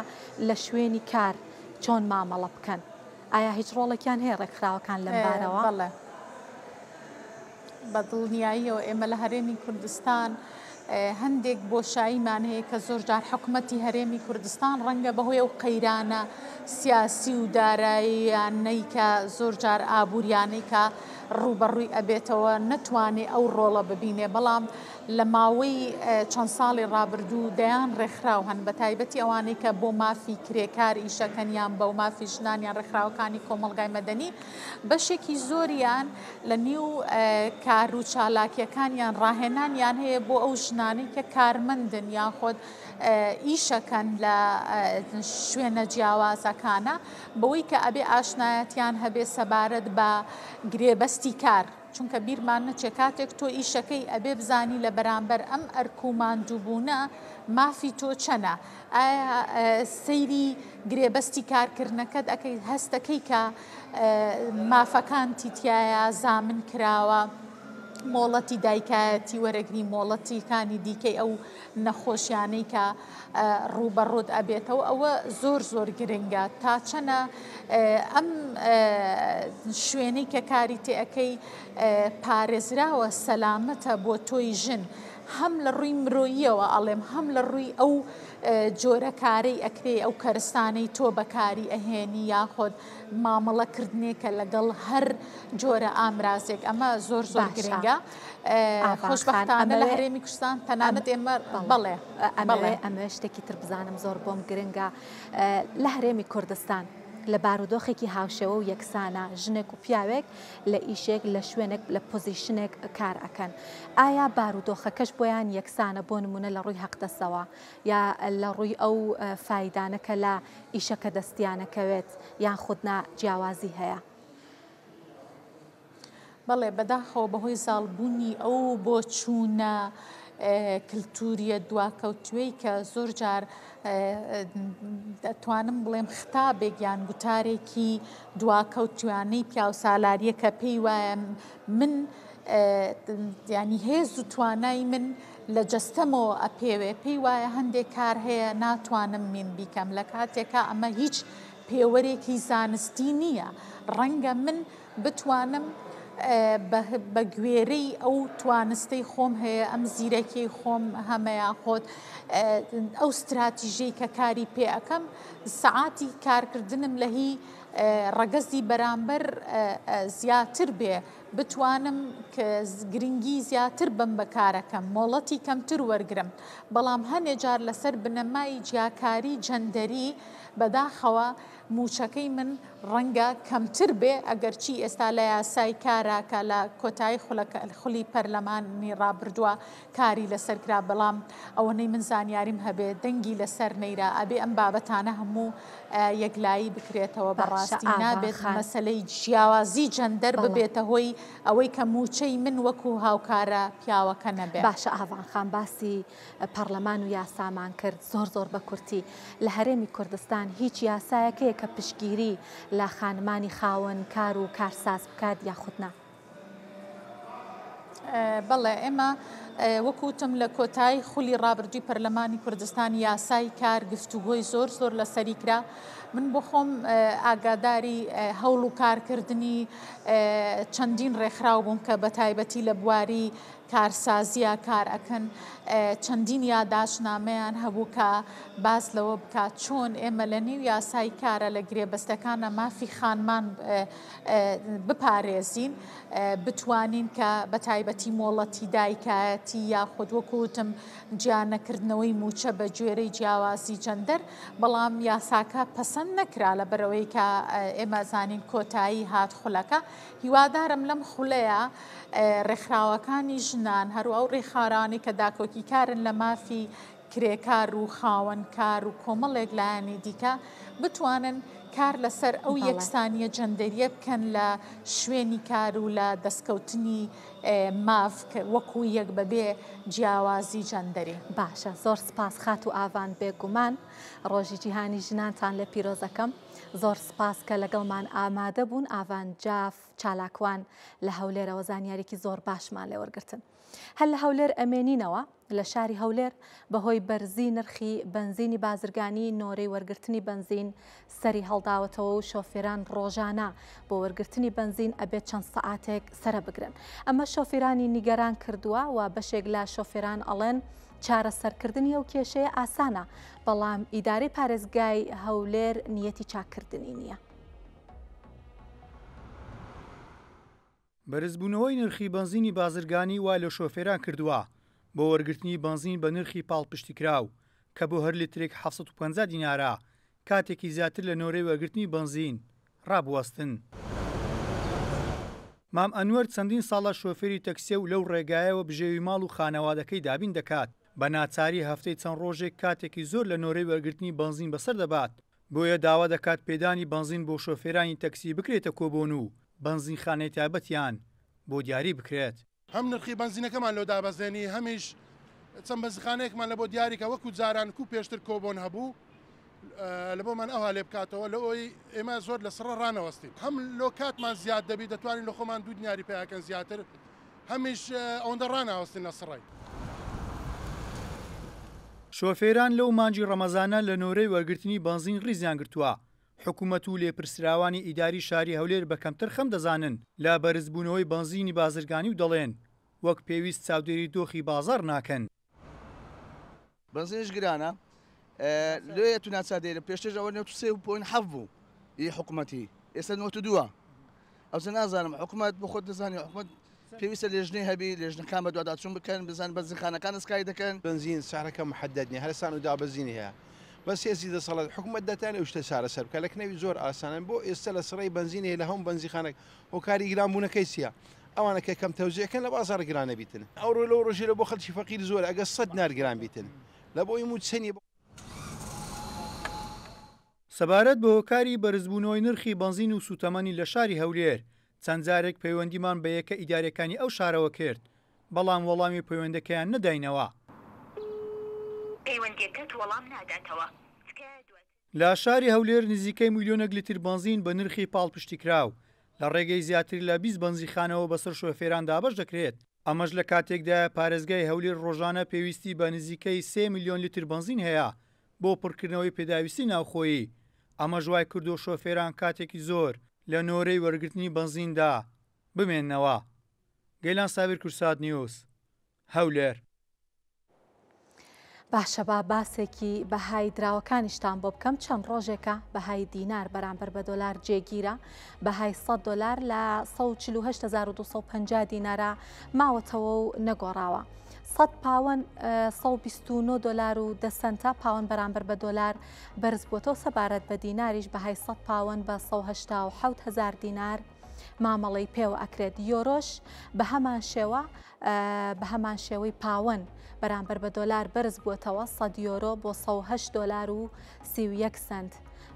لە شوێنی کار چۆن مامەڵە بکەن ئایا هیچ ڕۆڵێکیان هەیە ڕێکخراوەکان لەم بارەوە؟ بەڵێ بە دڵنیاییەوە ئێمە لە هەرێمی کوردستان هەندێک بۆشاییمان هەیە کە زۆرجار حکومەتی هەرێمی کوردستان ڕەنگە بەهۆی ئەو قەیرانە سیاسی و داراییانەی کە زۆرجار ئابووریانەی کە ڕووبەڕووی ئەبێتەوە نەتوانێ ئەو ڕۆڵە ببینێ بەڵام لە ماوەی چەند ساڵی ڕابردوو دەیان ڕێکخراو هەن بە تایبەتی ئەوانەی کە بۆ مافی کرێکار ئیشەکەن یان بەو مافی ژنان یان ڕێکخراوەکانی کۆمەڵگای مەدەنی بەشێکی زۆریان لە نیو کار و چالاکیەکانیان ڕاهێنانیان هەیە بۆ ئەو ژنانەی کە کارمەندن یاخود ئیشەکەن لە شوێنە جیاوازەکانە بەوەی کە ئەبێ ئاشنایەتیان هەبێ سەبارەت بە گرێبەستی کار. چونکە بیرمان نەچێ کاتێک تۆ ئیشەکەی ئەبێ بزانی لە بەرامبەر ئەم ئەرک و ماندووبوونە مافی تۆ چەنە؟ ئایا سەیری گرێبەستی کارکردنەکەت ئەکەی هەستەکەی کە مافەکانتی تیایا زامن کراوە؟ مۆڵەتی دایکایەتی وەرەگری مۆڵەتیکانی دیکەی ئەو نەخۆشیانەی کە ڕووبەڕووت ئەبێتەوە ئەوە زۆر زۆر گرنگە تا چەنە ئەم شوێنەی کە کاری تێ ئەکەی پارێزراوە سەلامەتە بۆ تۆی ژن هەم لە ڕووی مرۆییەوە ئەڵێم هەم لە ڕووی ئەو جۆرە کارەی ئەکرێ ئەو کەرستانەی تۆ بەکاری ئەهێنی یاخۆد مامەڵە کردنێکە لەگەڵ هەر جۆرە ئامرازێک ئەمە زۆر زۆر گرنگە خۆشبەختانە لە هەرێمی کوردستان تەنانەت ئێمە بەڵێ ئەمەوێ ئەمەوێ شتێکی تر بزانم زۆر بۆم گرنگە لە هەرێمی کوردستان لە بارودۆخێکی هاوشێوە و یەکسانە ژنێک و پیاوێک لە ئیشێک لە شوێنێک لە position ێک کار ئەکەن ئایا بارودۆخەکەش بۆیان یەکسانە بۆ نمونە لە ڕووی حەقدەسەوە یا لە ڕووی ئەو فایدانە کە لە ئیشەکە دەستیانەکەوێت یان خود نا جیاوازی هەیە؟ بەڵێ بەداخەوە بەهۆی زاڵبوونی ئەو بۆچوونە کلتوریە دواکەوتووەی کە زۆر جار دەتوانم بڵێم ختابێک یان گوتارێکی دواکەوتوانەی پیاوسالاریە کە پێی وایە من ینی هێز و توانای من لە جەستەمەوە ئەپێوێ پێی وایە هەندێک کار هەیە ناتوانم من بیکەم لە کاتێکا ئەمە هیچ پێوەرێکی زانستی نییە ڕەنگە من بتوانم بە گوێرەی ئەو توانستەی خۆم هەیە ئەم زیرەکیەی خۆم هەمە یاخۆد ئەو ستراتیژەی کە کاری پێ ئەکەم سەعاتی کارکردنم لە هی ڕەگەزی بەرامبەر زیاتر بێ بتوانم گرنگی زیاتر بم بە کارەکەم مۆڵەتی کەمتر وەرگرم بەڵام هەنێ جار لەسەر بنەمای جیاکاری جەندەری بەداخەوە مووچەکەی من ڕەنگە کەمتر بێ، ئەگەرچی ئێستا لە یاسای کارا کە لە کۆتایی خولی پەرلەمانی ڕابردووە کاری لەسەر کرا، بەڵام ئەوەنەی من زانیاریم هەبێ دەنگی لەسەر نەیرا، ئەبێ ئەم بابەتانە هەموو یەکلایی بکرێتەوە، بەڕاستی نابێت مەسەلەی جیاوازی جەندەر ببێتە هۆی ئەوەی کە مووچەی من وەکو هاوکارە پیاوەکە نەبێ. باشە ئاڤان خان باسی پەڕلەمان و یاسامان کرد زۆر زۆر بە کورتی لە هەرێمی کوردستان هیچ یاسایەک هەیە کە پشتگیری لە خانمانی خاوەن کار و کارساز بکات یاخود نا؟ بەڵێ ئێمە وەکو وتم لە کۆتایی خولی ڕابردووی پەرلەمانی کوردستان یاسای کار گفتوگۆی زۆر زۆر لەسەری کرا. من بۆ خۆم ئاگاداری هەوڵ و کارکردنی چەندین ڕێکخراو بووم کە بە تایبەتی لە بواری کارسازیە کار ئەکەن چەندین یاداشتنامەیان هەبوو کە باس لەوە بکات چۆن ئێمە لە نێو یاسای کارە لە گرێبەستەکانە مافی خانمان بپارێزین بتوانین کە بە تایبەتی مۆڵەتی دایکایەتی یاخود وەکو وتم جیا نەکردنەوەی مووچە بە گوێرەی جیاوازی جەندەر بەڵام یاساکە پەسەند نەکرا لەبەرئەوەی کە ئێمە زانین کۆتایی هات خولەکە هیوادارم لەم خولەیە ڕێکخراوەکانی ژنان هەرو ئەو ڕێکخارانی کە داکۆکیکارن لە مافی کرێکار و خاوەنکار و کۆمەڵێک لایەنی دیکە بتوانن کار لەسەر ئەو یەکسانیە جەندەریە بکەن لە شوێنی کار و لە دەستکەوتنی ماف وەکو یەک بەبێ جیاوازی جەندەری. باشە زۆر سپاس خاتوو ئاڤان بێگومان ڕۆژی جیهانی ژنانتان لێ پیرۆزەکەم زۆر سپاس کە لەگەڵمان ئامادە بوون ئاڤان جاف چالاکوان لە هەولێرەوە زانیاریکی زۆر باشمان لێ وەرگرتن. هەر لە هەولێر ئەمێنینەوە، لە شاری هەولێر بەهۆی بەرزی نرخی بەنزینی بازرگانی نۆرەی وەرگرتنی بەنزین سەری هەڵداوەتەوە و شۆفێران ڕۆژانە بۆ وەرگرتنی بەنزین ئەبێت چەند سەعاتێک سەرە بگرن. ئەمە شۆفیرانی نیگەران کردووە و بەشێک لە شۆفێران ئەڵێن چارەسەرکردنی ئەو کێشەیە ئاسانە، بەڵام ئیدارەی پارێزگای هەولێر نیەتی چاککردنی نییە. بەرزبوونەوەی نرخی بەنزینی بازرگانی وای لە شۆفێران کردووە بۆ وەرگرتنی بەنزین بە نرخی پاڵپشتیکراو کە بۆ هەر لیترێک 750 دینارە، کاتێکی زیاتر لە نۆرەی وەرگرتنی بەنزین ڕابوەستن. مام ئەنوەر چەندین ساڵە شۆفێری تەکسیە و لەو ڕێگایەوە بژێوی ماڵ و خانەوادەکەی دابین دەکات، بە ناچاری هەفتەی چەند ڕۆژێک کاتێکی زۆر لە نۆرەی وەرگرتنی بەنزین بەسەر دەبات، بۆیە داوا دەکات پێدانی بەنزین بۆ شۆفێرانی تەکسی بکرێتە کۆبۆن و بەنزینخانەی تایبەتیان بۆ دیاری بکرێت. هەم نرخی بەنزینەکەمان لۆ دابەزێنی هەمیش چەند بەنزیخانەیەکمان لەبۆ دیاری کە وەکو جاران کو پێشتر کۆبۆن هەبوو لەبۆمان ئەوها لێ بکاتەوە لە ئەوی ئێمە زۆر لە سڕە ڕانەوەستین هەم لۆ کاتمان زیاد دەبی دەتوانین لە خۆمان دوو دیناری پیاکەن زیاتر هەمیش ئەوەندە ڕاناوەستین لە سڕەی. شۆفێران لەو مانگی ڕەمەزانە لە نۆرەی وەرگرتنی بەنزین ڕیزیان گرتووە، حکومەت و لێپرسراوانی ئیداری شاری هەولێر بە کەمتر خەم دەزانن لە بەرزبوونەوەی بەنزینی بازرگانی و دەڵێن، وەک پێویست چاودێری دۆخی بازاڕ ناکەن. بەنزینیش گرانە لۆیە تو ناچار دەیرە پێشتر ئەوە 93 و پۆین حەف بوو ئی حکومەتی ئێستا 92 ئەوجە نازانم حکومەت بۆ خۆت دەزانی حکومەت پێویستە لێژنەی هەبی لێژنەکان بەدواداچوون بکەن بزان بەنزینخانەکان ئەسکای دەکەن. بەنزین سعرەکە محدد نیە هەرسان و دابەزینی هەیە بەس هێزی دەسەڵات حکومەت دەتانێ ئەو شتە چارەسەر بکە لە کنەوی زۆر ئاسانن بۆ ئێستا لە سڕەی بەنزین هەیە لە هەموو بەنزیخانەک هۆکاری گران بوونەکەی چیە ئەوانە کە کەم تەوزیعکەن لە بازاڕ گران نەبیتن ئەوڕۆ لەو ڕۆژی لە بۆ خەڵکی فەقیر زۆرە ئەگەر سەد دینار گران بیتن لە بۆی مووچە نیە. سەبارەت بە هۆکاری بەرزبوونەوەی نرخی بەنزین و سووتەمەنی لە شاری هەولێر، چەند جارێک پەیوەندیمان بە یەکە ئیدارییەکانی ئەو شارەوە کرد، بەڵام وەڵامی پەیوەندەکەیان نەداینەوە. پەیوەندیەکەت وەڵام ناداتەوە، تکایە دواتر. لە شاری هەولێر نزیکەی ملیۆنێک لیتر بەنزین بە نرخی پاڵپشتیکراو لە ڕێگەی زیاتر لە 20 بەنزیخانەوە بەسەر شۆفێران دابەش دەکرێت، ئەمەش لە کاتێکدایە پارێزگای هەولێر ڕۆژانە پێویستی بە نزیکەی سێ ملیۆن لیتر بەنزین هەیە بۆ پڕکردنەوەی پێداویستی ناوخۆیی، ئەمەش وایکردووە شۆفێران کاتێکی زۆر لە نۆرەی وەرگرتنی بەنزیندا بمێننەوە. گەیلان سابیر کوردسات نیوز، هەولێر. باشە با باسێکی بەهای دراوەکانیشتان بۆ بکەم چەند ڕۆژێکە بەهای دینار بەرامبەر بە دۆلار جێگیرە بەهای 100 دۆلار لە 148250 دینارە ماوەتەوە و نەگۆڕاوە. 100 پاوەن 129 دۆلار و دە سەنتە پاوەن بەرامبەر بە دۆلار بەرز بووەتەوە سەبارەت بە دیناریش بەهای 100 پاوەن بە 187 هزار دینار مامەڵەی پێوە ئەکرێت یۆرۆش بە هەمان شێوە بەهەمان شێوەی پاوەن بەرامبەر بە دۆلار بەرز بووەتەوە، سەد یۆرۆ بۆ 108 دۆلار و 31 سەنت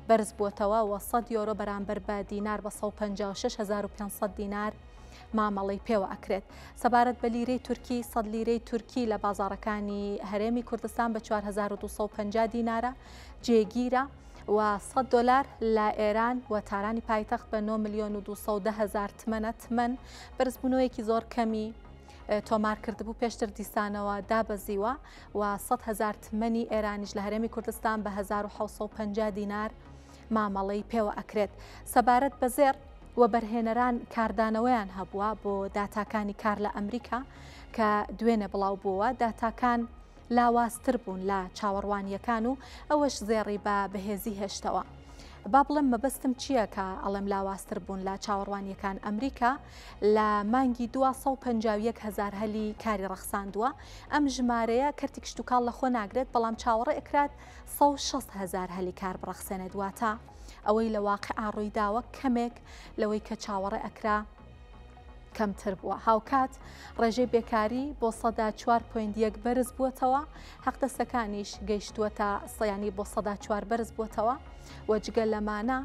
بەرز بووەتەوە و 100 یۆرۆ بەرامبەر بە دینار بە 156500 دینار مامەڵەی پێوە ئەکرێت. سەبارەت بە لیرەی تورکی، 100 لیرەی تورکی لە بازاڕەکانی هەرێمی کوردستان بە 4250 دینارە جێگیرە و 100 دۆلار لە ئێران و تارانی پایتەخت بە 9 ملیۆن و 210 هەزار تمەنە تمەن بەرزبوونەوەیەکی زۆر کەمی. تۆمار کردبوو پێشتر دیسانەوە دابەزیوە و 100 هەزار تمەنی ئێرانیش لە هەرێمی کوردستان بە 1750 دینار مامەڵەی پێوە ئەکرێت. سەبارەت بە زێڕ، وەبەرهێنەران کاردانەوەیان هەبووە بۆ داتاکانی کار لە ئەمریکا کە دوێنێ بڵاو بووەوە، داتاکان لاوازتر بوون لە چاوەڕوانییەکان و ئەوەش زێڕی بە بەهێزی هێشتەوە. با بڵێم مەبەستم چییە کە ئەڵێم لاوازتر بوون لە چاوەڕوانییەکان، ئەمریکا لە مانگی 251 هەزار هەلی کاری ڕەخساندووە، ئەم ژمارەیە کەرتی کشتوکاڵ لەخۆ ناگرێت، بەڵام چاوەڕێ ئەکرات 160 هەزار هەلی کار بڕەخسێنێت، واتە ئەوەی لە واقیعا ڕوویداوە کەمێک لەوەی کە چاوەڕێ ئەکرا کەمتر بووە. هاوکات ڕێژەی بێکاری بۆ سەدا چوار پۆینت یەک بەرز بووەتەوە، حەقدەستەکانیش گەیشتووەتە سەیانی بۆ سەدا چوار بەرز بووەتەوە و جگە لەمانە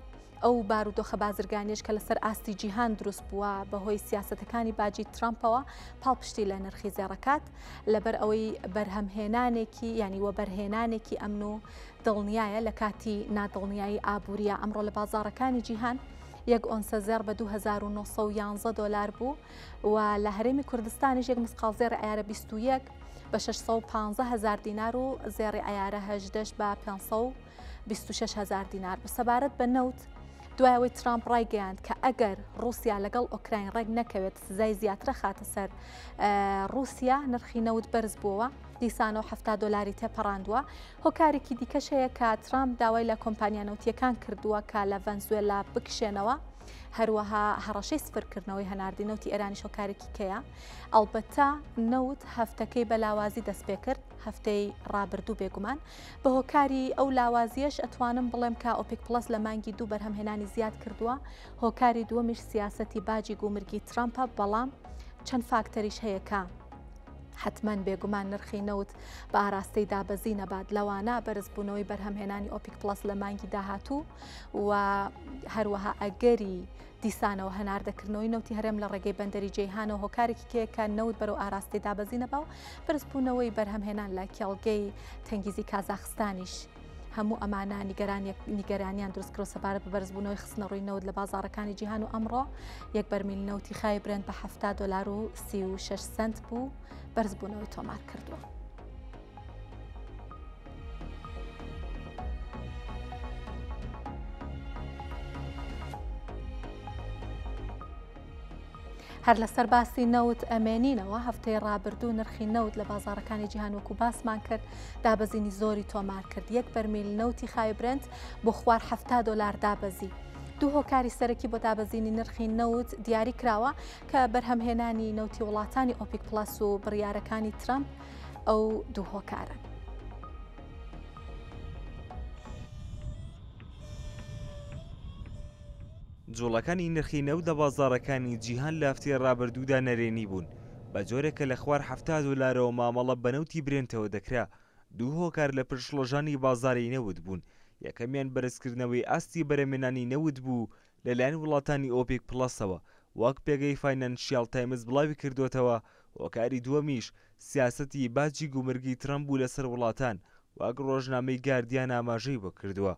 ئەو بارودۆخە بازرگانیش کە لەسەر ئاستی جیهان دروست بووە بەهۆی سیاسەتەکانی باجی ترامپەوە پاڵپشتی لە نرخی زێڕەکات لەبەر ئەوەی بەرهەمهێنانێکی ینی وەبەرهێنانێکی ئەمن و دڵنیایە لە کاتی نادڵنیایی ئابووریە ئەمڕۆ لە بازاڕەکانی جیهان یەک ئۆنسە زێڕ بە 2911 دۆلار بوو و لە هەرێمی کوردستانیش یەک مسقاڵ زێڕی عیارە 21 بە 615 هەزار دینار و زێڕی عیارە هەژدەش بە 526 هەزار دینار بوو. سەبارەت بە نەوت دوای ئەوەی ترامپ ڕایگەیاند کە ئەگەر ڕووسیا لەگەڵ ئۆکراین ڕێک نەکەوێت سزای زیاترە خاتە سەر ڕووسیا نرخی نەوت بەرز بووەوە دیسانەوە 70 دۆلاری تێپەڕاندووە هۆکارێکی دیکەش هەیە کە ترامپ داوای لە کۆمپانیا نەوتییەکان کردووە کە لە ڤەنزوێلا بکشێنەوە، هەروەها هەڕەشەی سفرکردنەوەی هەناردەی نەوتی ئێرانیش هۆکارێکی کەیە. ئەڵبەتە نەوت هەفتەکەی بە لاوازی دەستپێکرد، هەفتەی ڕابردوو بێگومان بە هۆکاری ئەو لاوازیەش ئەتوانم بڵێم کە ئۆپیک پڵەس لە مانگی دوو بەرهەمهێنانی زیاد کردووە، هۆکاری دووەمیش سیاسەتی باجی گومرگی ترامپە، بەڵام چەند فاکتەریش هەیە کە حەتمەن بێگومان نرخی نەوت بە ئاراستەی دابەزی نەبات، لەوانە بەرزبوونەوەی بەرهەمهێنانی ئۆپیک پڵەس لە مانگی داهاتوو و هەروەها ئەگەری دیسانەوە هەناردەکردنەوەی نەوتی هەرێم لە ڕێگەی بەندەری جەیهانەوە هۆکارێکی کەیە کە نەوت بەرەو ئاراستەی دابەزی نەبا و بەرزبوونەوەی بەرهەمهێنان لە کێڵگەی تەنگیزی کازاخستانیش. هەموو ئەمانە نیگەرانیان دروست کرد سەبارەت بە بەرزبوونەوەی خستنەڕووی نەوت لە بازاڕەکانی جیهان و ئەمڕۆ یەک بەرمیل نەوتی خاوی برێنت بە 70 دۆلار و 36 سنت بوو بەرزبوونەوەی تۆمار کردووە. هەر لەسەر باسی نەوت ئەمێنینەوە، هەفتەی ڕابردوو نرخی نەوت لە بازاڕەکانی جیهان وەکو باسمان کرد دابەزینی زۆری تۆمار کرد، یەک بەرمیل نەوتی خاوی برێنت بۆ خوار 70 دۆلار دابەزی. دوو هۆکاری سەرەکی بۆ دابەزینی نرخی نەوت دیاری کراوە کە بەرهەمهێنانی نەوتی وڵاتانی ئۆپیک پڵەس و بڕیارەکانی ترەمپ ئەو دوو هۆکارەن. جوڵەکانی نرخی نەوت لە بازاڕەکانی جیهان لە هەفتەی ڕابردوودا نەرێنی بوون، بە جۆرێک کە لە خوار 70 دۆلارەوە مامەڵە بە نەوتی برێنتەوە دەکرا. دوو هۆکار لە پشت شڵەژانی بازاڕی نەوت بوون، یەکەمیان بەرزکردنەوەی ئاستی بەرهەمهێنانی نەوت بوو لەلایەن وڵاتانی ئۆپیک پڵەسەوە، وەک پێگەی فاینانشیاڵ تایمز بڵاویکردووەتەوە، هۆکاری دووەمیش سیاسەتی باجی گومرگی ترەمپ بوو لەسەر وڵاتان، وەک ڕۆژنامەی گاردیان ئاماژەی بۆ کردووە.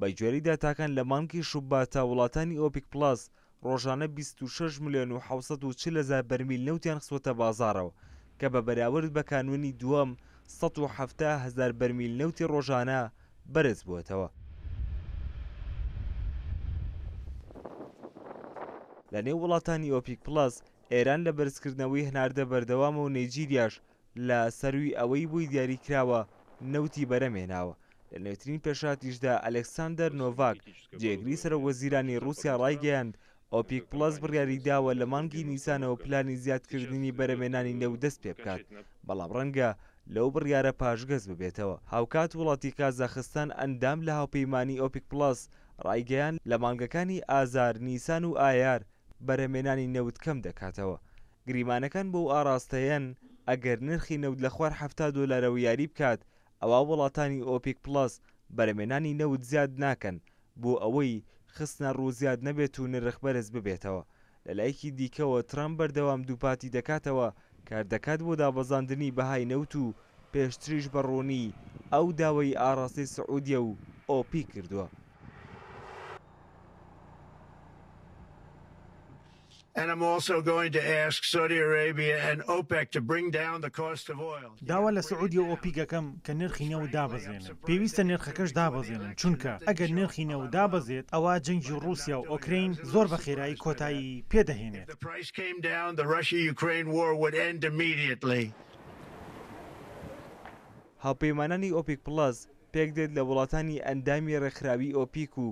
بەگوێرەی داتاکان لە مانگی شوباتا وڵاتانی ئۆپیک پڵەس ڕۆژانە 26 ملیۆن و 740 هەزار بەرمیل نەوتیان خستووەتە بازاڕەوە کە بە بەراورد بە کانوونی دووەم 170 هەزار بەرمیل نەوتی ڕۆژانە بەرزبووەتەوە. لە نێو وڵاتانی ئۆپیک پڵەس ئێران لە بەرزکردنەوەی هەناردە بەردەوامە و نەیجیریاش لە سەرووی ئەوەی بۆی دیاری کراوە نەوتی بەرهەم هێناوە. لە نوێترین پێشهاتیشدا ئەلێکساندەر نۆڤاک، جێگری سەرۆکوەزیرانی ڕووسیا ڕایگەیاند، ئۆپیک پڵەس بڕیاری داوە لە مانگی نیسانەوە پلانی زیادکردنی بەرهەمێنانی نەوت دەست پێبکات، بەڵام ڕەنگە لەو بڕیارە پاشگەز ببێتەوە. هاوکات وڵاتی کازاخستان ئەندام لە هاوپەیمانی ئۆپیک پڵەس ڕایگەیاند، لە مانگەکانی ئازار، نیسان و ئایار بەرهەمێنانی نەوت کەم دەکاتەوە. گریمانەکان بەو ئاڕاستەیەن ئەگەر نرخی نەوت لە خوار 70 دۆلارەوە یاری بکات ئەوا وڵاتانی ئۆپیک پڵەس بەرهەمێنانی نەوت زیاد ناکەن بۆ ئەوەی خستنە ڕوو زیاد نەبێت و نرخ بەرز ببێتەوە. لە لایەکی دیکەوە ترەمپ بەردەوام دووپاتی دەکاتەوە کاردەکات بۆ دابەزاندنی بەهای نەوت و پێشتریش بە ڕوونی ئەو داوای ئاڕاستەی سعودیە و ئۆپیک کردووە. داوا لە سعودیە و ئۆپیک ئەکەم کە نرخی نەوت دابەزێنن، پێویستە نرخەکەش دابەزێنن، چونکە ئەگەر نرخی نەوت دابەزێت ئەوا جەنگی ڕووسیا و ئۆکرەین زۆر بە خێرایی کۆتایی پێدەهێنێت. هاوپەیمانانی ئۆپیک پڵەس پێکدێت لە وڵاتانی ئەندامی ڕێکخراوی ئۆپیک و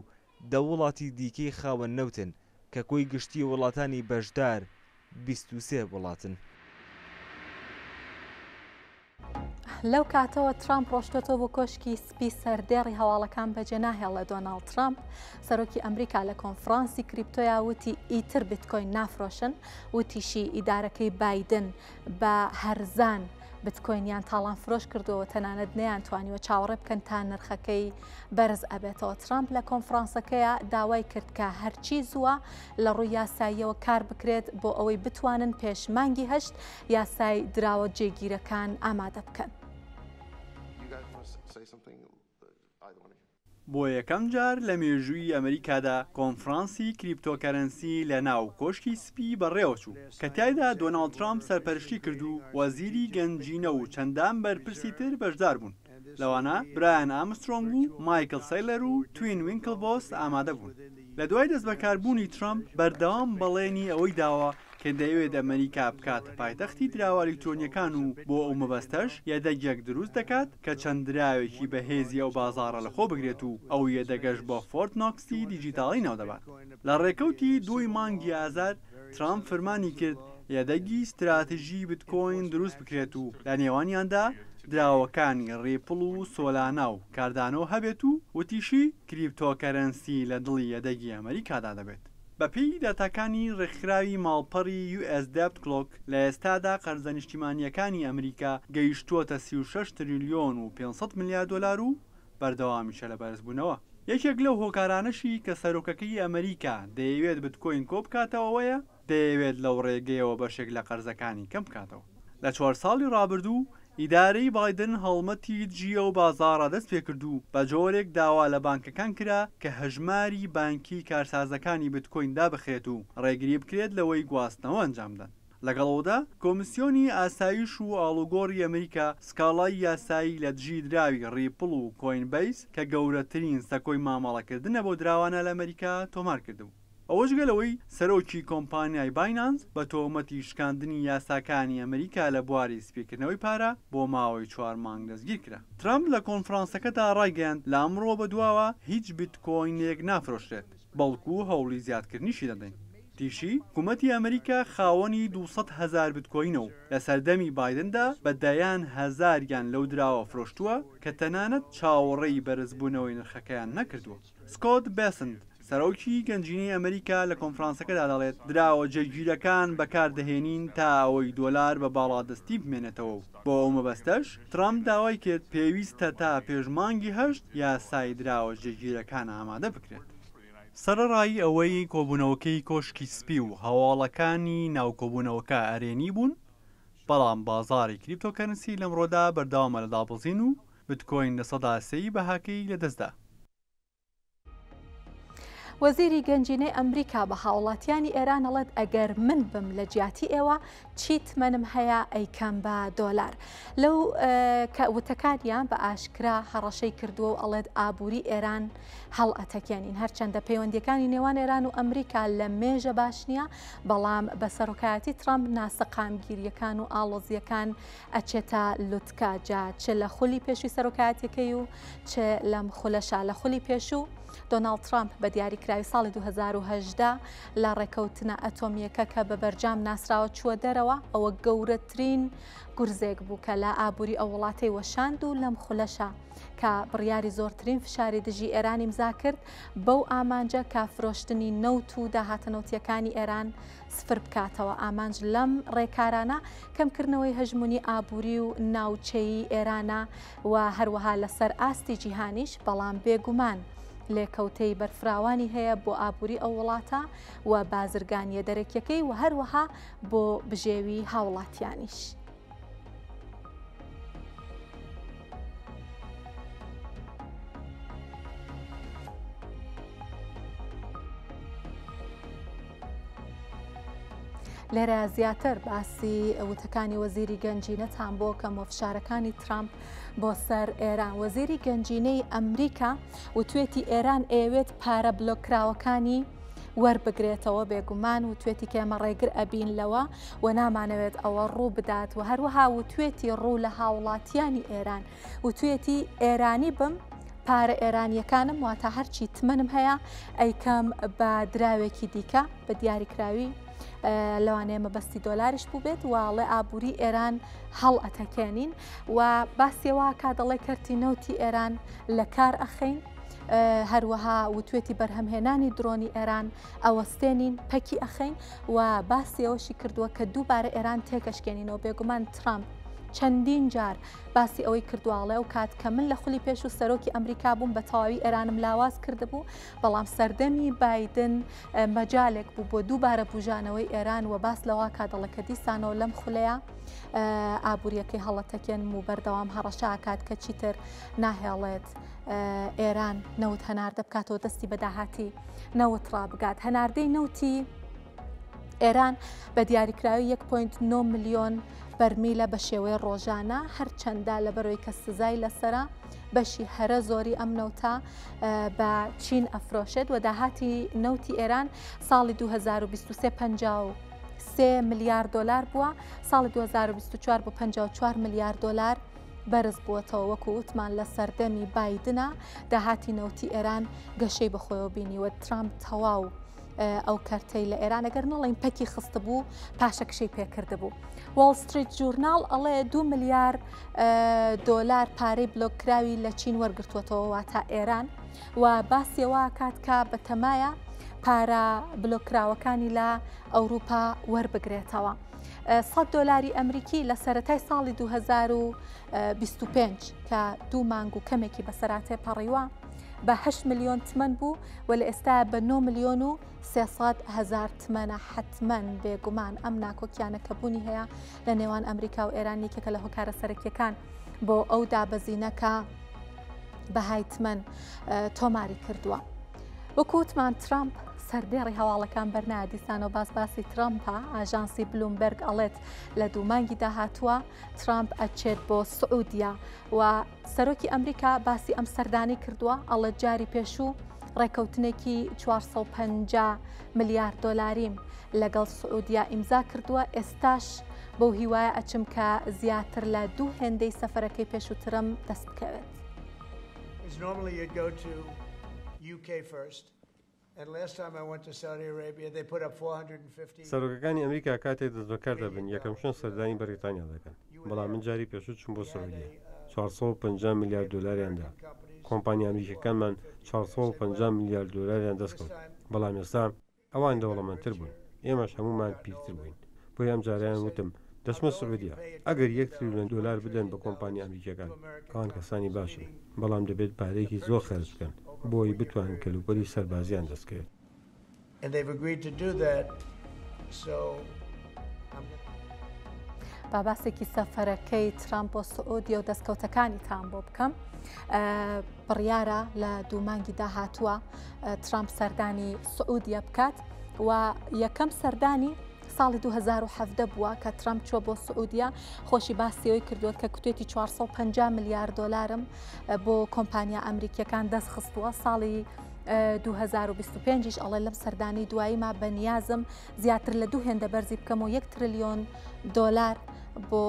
دە وڵاتی دیکەی خاوەن نەوتن کە کۆی گشتی وڵاتانی بەشدار 23 وڵاتن. لەو کاتەوە ترامپ ڕۆشتۆتەوە بۆ کۆشکی سپی سەردێڕی هەواڵەکان بەجێ ناهێڵێ دۆناڵد ترامپ سەرۆکی ئەمریکا لە کۆنفرانسی کریپتۆیا وتی ئیتر بیتکۆین نافرۆشن وتیشی ئیدارەکەی بایدن بە هەرزان بتکۆینیان تاڵان فرۆش کردووە تەنانەت نەیانتوانیوە چاوەڕێ بکەن تا نرخەکەی بەرز ئەبێتەوە. ترامپ لە کۆنفرانسەکەیا داوای کرد کە هەرچی زووە لە ڕووی یاساییەوە کار بکرێت بۆ ئەوەی بتوانن پێش مانگی هەشت یاسای دراوە جێگیرەکان ئامادە بکەن. بۆ یەکەم جار لە مێژووی ئەمریکادا کۆنفرانسی cryptocurrency لە ناو کۆشکی سپی بەڕێوەچوو، کە تیایدا دۆناڵد ترامپ سەرپەرشتی کرد و وەزیری گەنجینە و چەندان بەرپرسی تر بەشدار بوون، لەوانە برایان ئامسترۆنگ و مایکڵ سەیلەر و توین وینکلڤۆس ئامادە بوون. لە دوای دەستبەکاربوونی ترەمپ بەردەوام بەڵێنی ئەوەی داوە کە دەیەوێت ئەمەریکا بکاتە پایتەختی دراوە ئەلیکترۆنییەکان و بۆ ئەو مەبەستەش یەدەگێک دروست دەکات کە چەند دراوێکی بەهێزی ئەو بازاڕە لەخۆ بگرێت و ئەو یەدەگەش بە فۆرت نۆکسی دیجیتاڵی ناودەبات. لە ڕێکەوتی دووی مانگی ئازار ترەمپ فرمانی کرد یەدەگی ستراتیژی بتکۆین دروست بکرێت و لە نێوانیاندا دراوەکانی ڕیپڵ و سۆلانا و کاردانۆ هەبێت و وتیشی cryptocurrency لە دڵی یەدەگی ئەمەریکادا دەبێت. بەپێی داتاکانی ڕێکخراوی ماڵپەڕی US Debt Clock، لە ئێستادا قەرزە نیشتیمانییەکانی ئەمریکا گەیشتووەتە 36 تریلیۆن و 500 ملیار دۆلار و بەردەوامیشە لە بەرزبوونەوە. یەکێک لەو هۆکارانەشی کە سەرۆکەکەی ئەمریکا دەیەوێت بتکۆین کۆبکاتەوە ئەوەیە دەیەوێت لەو ڕێگەیەوە بەشێک لە قەرزەکانی کەم بکاتەوە. لە چوار ساڵی ڕابردوو ئیدارەی بایدن هەڵمەتی دژی ئەو بازاڕە دەستپێکرد و بە جۆرێک داوا لە بانکەکان کرا کە هەژماری بانکی کارسازەکانی بتکۆین دابخرێت و ڕێگری بکرێت لەوەی گواستنەوە ئەنجامبدەن. لەگەڵ ئەوەدا کۆمیسیۆنی ئاسایش و ئاڵوگۆڕی ئەمریکا سکاڵای یاسایی لە دژی دراوی ڕیپڵ و کۆینبەیس کە گەورەترین سەکۆی مامەڵەکردنە بەو دراوانە لە ئەمریکا تۆمارکردبوو. ئەوە جگە لەوەی سەرۆکی کۆمپانیای باینانس بە تۆمەتی شکاندنی یاساکانی ئەمریکا لە بواری سپیکردنەوەی پارە بۆ ماوەی چوار مانگ دەستگیرکرا. ترەمپ لە کۆنفرانسەکەدا ڕایگەیاند لە ئەمڕۆ بەدواوە هیچ بیتکۆینێک نافرۆشرێت، بەڵکو هەوڵی زیادکردنیشی دەدەین. وتیشی، حکومەتی ئەمریکا خاوەنی 200 هەزار بتکۆینە و لە سەردەمی بایدندا بە دەیان هەزاریان لەو دراوە فرۆشتووە کە تەنانەت چاوەڕێی بەرزبوونەوەی نرخەکەیان نەکردووە. سکۆت بێسنت، سەرۆکی گەنجینەی ئەمریکا لە کۆنفرانسەکەدا دەڵێت، دراوە جێگیرەکان بەکاردەهێنین تا ئەوەی دۆلار بە باڵادەستی بمێنێتەوە و بۆ ئەو مەبەستەش ترەمپ داوای کرد پێویستە تا پێش مانگی هەشت یاسای دراوە جێگیرەکان ئامادە بکرێت. سەرەڕای ئەوەی کۆبوونەوەکەی کۆشکی سپی و هەواڵەکانی ناو کۆبوونەوەکە ئەرێنی بوون، بەڵام بازاڕی cryptocurrency لەمڕۆدا بەردەوامە لە دابەزین و بتکۆین 3% ی بەهاکەی لەدەستدا. وەزیری گەنجینەی ئەمریکا بە هاوڵاتیانی ئێران ئەڵێت ئەگەر من بم لە جیاتی ئێوە چی تمەنم هەیە ئەیکەم بە دۆلار. لەو کە وتەکانیان بە ئاشکرا هەڕەشەی کردووە و ئەڵێت ئابووری ئێران هەڵئەتەکێنین. هەرچەندە پەیوەندیەکانی نێوان ئێران و ئەمریکا لە مێژە باش نییە، بەڵام بە سەرۆکایەتی ترامپ ناسەقامگیریەکان و ئاڵۆزیەکان ئەچێتە لوتکە جا چ لە خولی پێشوی سەرۆکایەتیەکەی و چ لەم خولەشا. لە خولی پێشوو دۆناڵد ترامپ بە دیاریکراوی ساڵی 2018 لە ڕێکەوتنە ئەتۆمییەکە کە بە بەرجام ناسراوە چووە دەرەوە، ئەوە گەورەترین گورزێک بوو کە لە ئابووری ئەو وڵاتەی وەشاند و لەم خولەشا کە بڕیاری زۆرترین فشاری دژی ئێران ئیمزا کرد بەو ئامانجە کە فرۆشتنی نەوت و داهاتە نەوتییەکانی ئێران سفر بکاتەوە. ئامانج لەم ڕێکارانە کەمکردنەوەی هەژموونی ئابووری و ناوچەیی ئێرانە و هەروەها لەسەر ئاستی جیهانیش، بەڵام بێگومان لێکەوتەی بەرفراوانی هەیە بۆ ئابووری ئەو وڵاتە و بازرگانییە دەرەکیەکەی و هەروەها بۆ بژێوی هاوڵاتیانیش. لێرە زیاتر باسی وتەکانی وەزیری گەنجینەتان بۆ کەم و فشارەکانی ترامپ بۆ سەر ئێران. وەزیری گەنجینەی ئەمریکا وتوێتی ئێران ئەیەوێت پارە بلۆککراوەکانی وەربگرێتەوە، بێگومان وتوێتی کە ئێمە ڕێگر ئەبین لەوە و نامانەوێت ئەوە ڕوو بدات و هەروەها وتوێتی ڕوو لە هاوڵاتیانی ئێران وتوێتی ئێرانی بم پارە ئێرانیەکانم واتە هەرچی تمەنم هەیە ئەیکەم بە دراوێکی دیکە بە دیاریکراوی لەوانەیە مەبەستی دۆلاریش بووبێت و ئەڵێ ئابووری ئێران هەڵ ئەتەکێنین و باسیەوە کا دەڵێ کەرتی نەوتی ئێران لە کار ئەخەین هەروەها وتوێتی بەرهەمهێنانی درۆنی ئێران ئەوەستێنین پەکی ئەخەین و باسیەوەشی کردووە کە دووبارە ئێران تێکەشکێنینەوە بێگومان ترامپ چەندین جار باسی ئەوەی کردووە ئەڵێ ئەو کات کە من لە خولی پێشوو سەرۆکی ئەمریکا بووم بە تەواوی ئێرانم لاواز کردبوو بەڵام سەردەمی بایدن مەجالێک بوو بۆ دووبارە بوژانەوەی ئێران و باس لەوە کا دەڵێ کە دیسانەوە لەم خولەیە ئابوووریەکەی هەڵەتەکێنم و بەردەوام هەڕەشە ئاکات کە چیتر ناهێڵێت ئێران نەوت هەناردە بکاتەوە دەستی بە داهاتی نەوت ڕابگات هەناردەی نەوتی ئێران بە دیاریکراوی 1.9 ملیۆن بەرمیلە بە شێوەی ڕۆژانە، هەرچەندە لەبەرئەوەی کە سزای لەسەرە بەشی هەرە زۆری ئەم نەوتە بە چین ئەفرۆشێت و داهاتی نەوتی ئێران ساڵی 2023 53 ملیار دۆلار بووە ساڵی 2024 بۆ 54 ملیار دۆلار بەرز بووەتەوە وەکو وتمان لە سەردەمی بایدنە داهاتی نەوتی ئێران گەشەی بەخۆیەوە بینیوە ترامپ تەواو ئەو کەرتەی لە ئێران ئەگەر نەڵێین پەکی خستبوو پاشەکشەی پێکردبوو. وۆڵ ستریت جورناڵ ئەڵێ دو ملیار دۆلار پارەی بلۆککراوی لە چین وەرگرتووەتەوە واتە ئێران و باسیەوە کات کە بەتەمایە پارە بلۆککراوەکانی لە ئەوروپا وەربگرێتەوە. 100 دۆلاری ئەمریکی لە سەرەتای ساڵی 2025 کە دوو مانگ و کەمێکی بەسەرا تێپەڕیوە بە 8 ملیۆن تمەن بوو و لە ئێستایا بە نۆ ملیۆن و 300 هەزار تمەنە، حەتمەن بێگومان ئەم ناکۆکیانە کە بوونی هەیە لە نێوان ئەمریکا و ئێران یەکێکە لە هۆکارە سەرەکیەکان بۆ ئەو دابەزینە کە بەهای تمەن تۆماری کردووە. وەکو وتمان ترامپ سەردێڕی هەواڵەکان بەرنایە دیسانەوە باس باسی ترامپە ئاژانسی بلومبەرگ ئەڵێت لە دوو مانگی داهاتووە ترامپ ئەچێت بۆ سعودیە و سەرۆکی ئەمریکا باسی ئەم سەردانەی کردووە، ئەڵێت جاری پێشوو ڕێکەوتنێکی 450 ملیار دۆلاریم لەگەڵ سعودیا ئیمزا کردووە، ئێستاش بەو هیوایە ئەچم کە زیاتر لە دوو هێندەی سەفەرەکەی پێشووترم دەست بکەوێت. سەرۆکەکانی ئەمریکا کاتێک دەستبەکار دەبن یەکەم شوێن سەردانی بەریتانیا دەکەن، بەڵام من جاری پێشوو چووم بۆ سعودیە 450 ملیار دۆلاریان دا، کۆمپانیا ئەمریکیەکانمان 450 ملیار دۆلاریان دەستکەوت، بەڵام ئێستا ئەوان دەوڵەمەندتر بوون، ئێمەش هەموومان پیرتر بووین، بۆیە ئەمجارەیان وتم دەچمە سعودیە، ئەگەر یەک تریلیۆن دۆلار بدەن بە کۆمپانیا ئەمریکیەکان، ئەوان کەسانی باشن، بەڵام دەبێت پارەیەکی زۆر خەرج بکەن بۆ ئەوەی بتوانن کەلوپەلی سەربازییان دەستکەوێت. با باسێکی سەفەرەکەی ترامپ بۆ سعودیە و دەستکەوتەکانیتان بۆ بکەم. بڕیارە لە دوو مانگی داهاتووە ترامپ سەردانی سعودیە بکات و یەکەم سەردانی ساڵی 2017 بووە کە ترامپ چووە بۆ سعودیە خۆشی باسی ئەوەی کردووە کە کوتێتی 450 ملیار دۆلارم بۆ کۆمپانیا ئەمریکیەکان دەست خستووە ساڵی 2025 یش ئەڵێ لەم سەردانی دواییما بە نیازم زیاتر لە دوو هێندە بەرزی بکەم و یەک ترلیۆن دۆلار بۆ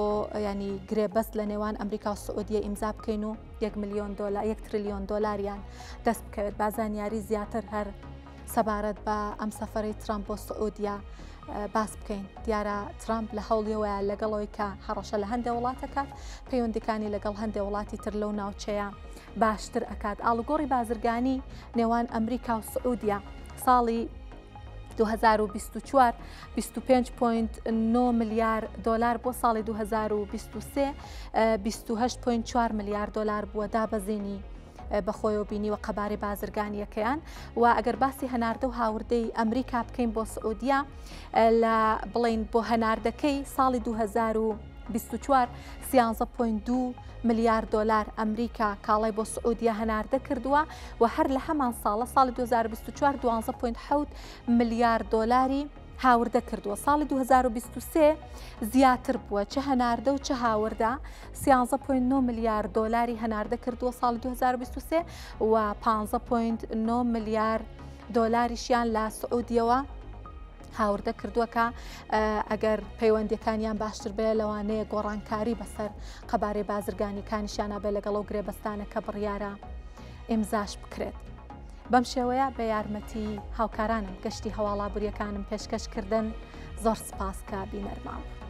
ینی گرێبەست لە نێوان ئەمریکا و سعودیە ئیمزا بکەین و یەک ملیۆن دۆلار یەک ترلیۆن دۆلاریان دەست بکەوێت با زانیاری زیاتر هەر سەبارەت بە ئەم سەفەرەی ترامپ بۆ سعودیە باس بکەین دیارە ترامپ لە هەوڵیەوەیە لەگەڵەوەی کە هەڕەشە لە هەندێک وڵات ئەکات پەیوەندیکانی لەگەڵ هەندێک وڵاتی تر لەو ناوچەیە باشتر ئەکات ئاڵوگۆڕی بازرگانی نێوان ئەمریکا و سعودیە ساڵی 2024 25.9 ملیار دلار بۆ ساڵی 2023 28.4 ملیار دلار بووە دابەزینی بەخۆیەوە بینیوە قەبارەی بازرگانییەکەیان و ئەگەر باسی هەناردە و هاوردەی ئەمریکا بکەین بۆ سعودیە لە بڵین بۆ هەناردەکەی ساڵی 2024 13.2 ملیار دۆلار ئەمریکا کاڵای بۆ سعودیە هەناردە کردووە و هەر لە هەمان ساڵە ساڵی 2024 12.7 ملیار دۆلاری. هاوردە کردووە ساڵی 2023 زیاتر بووە چ هەناردە و چ هاوردە 13.9 ملیار دۆلاری هەناردە کردووە ساڵی 2023 و 15.9 ملیار دۆلاریشیان لە سعودیەوە هاوردە کردووە کە ئەگەر پەیوەندیەکانیان باشتر بێ لەوانەیە گۆڕانکاری بەسەر قەبارەی بازرگانیەکانیشیانە بێ لەگەڵ ئەو گرێبەستانە کە بڕیارە ئیمزاش بکرێت. بەم شێوەیە بە یارمەتی هاوکارانم گەشتی هەواڵابوریەکانم پێشکەش کردن زۆر سپاس کە بینەرمان بوون.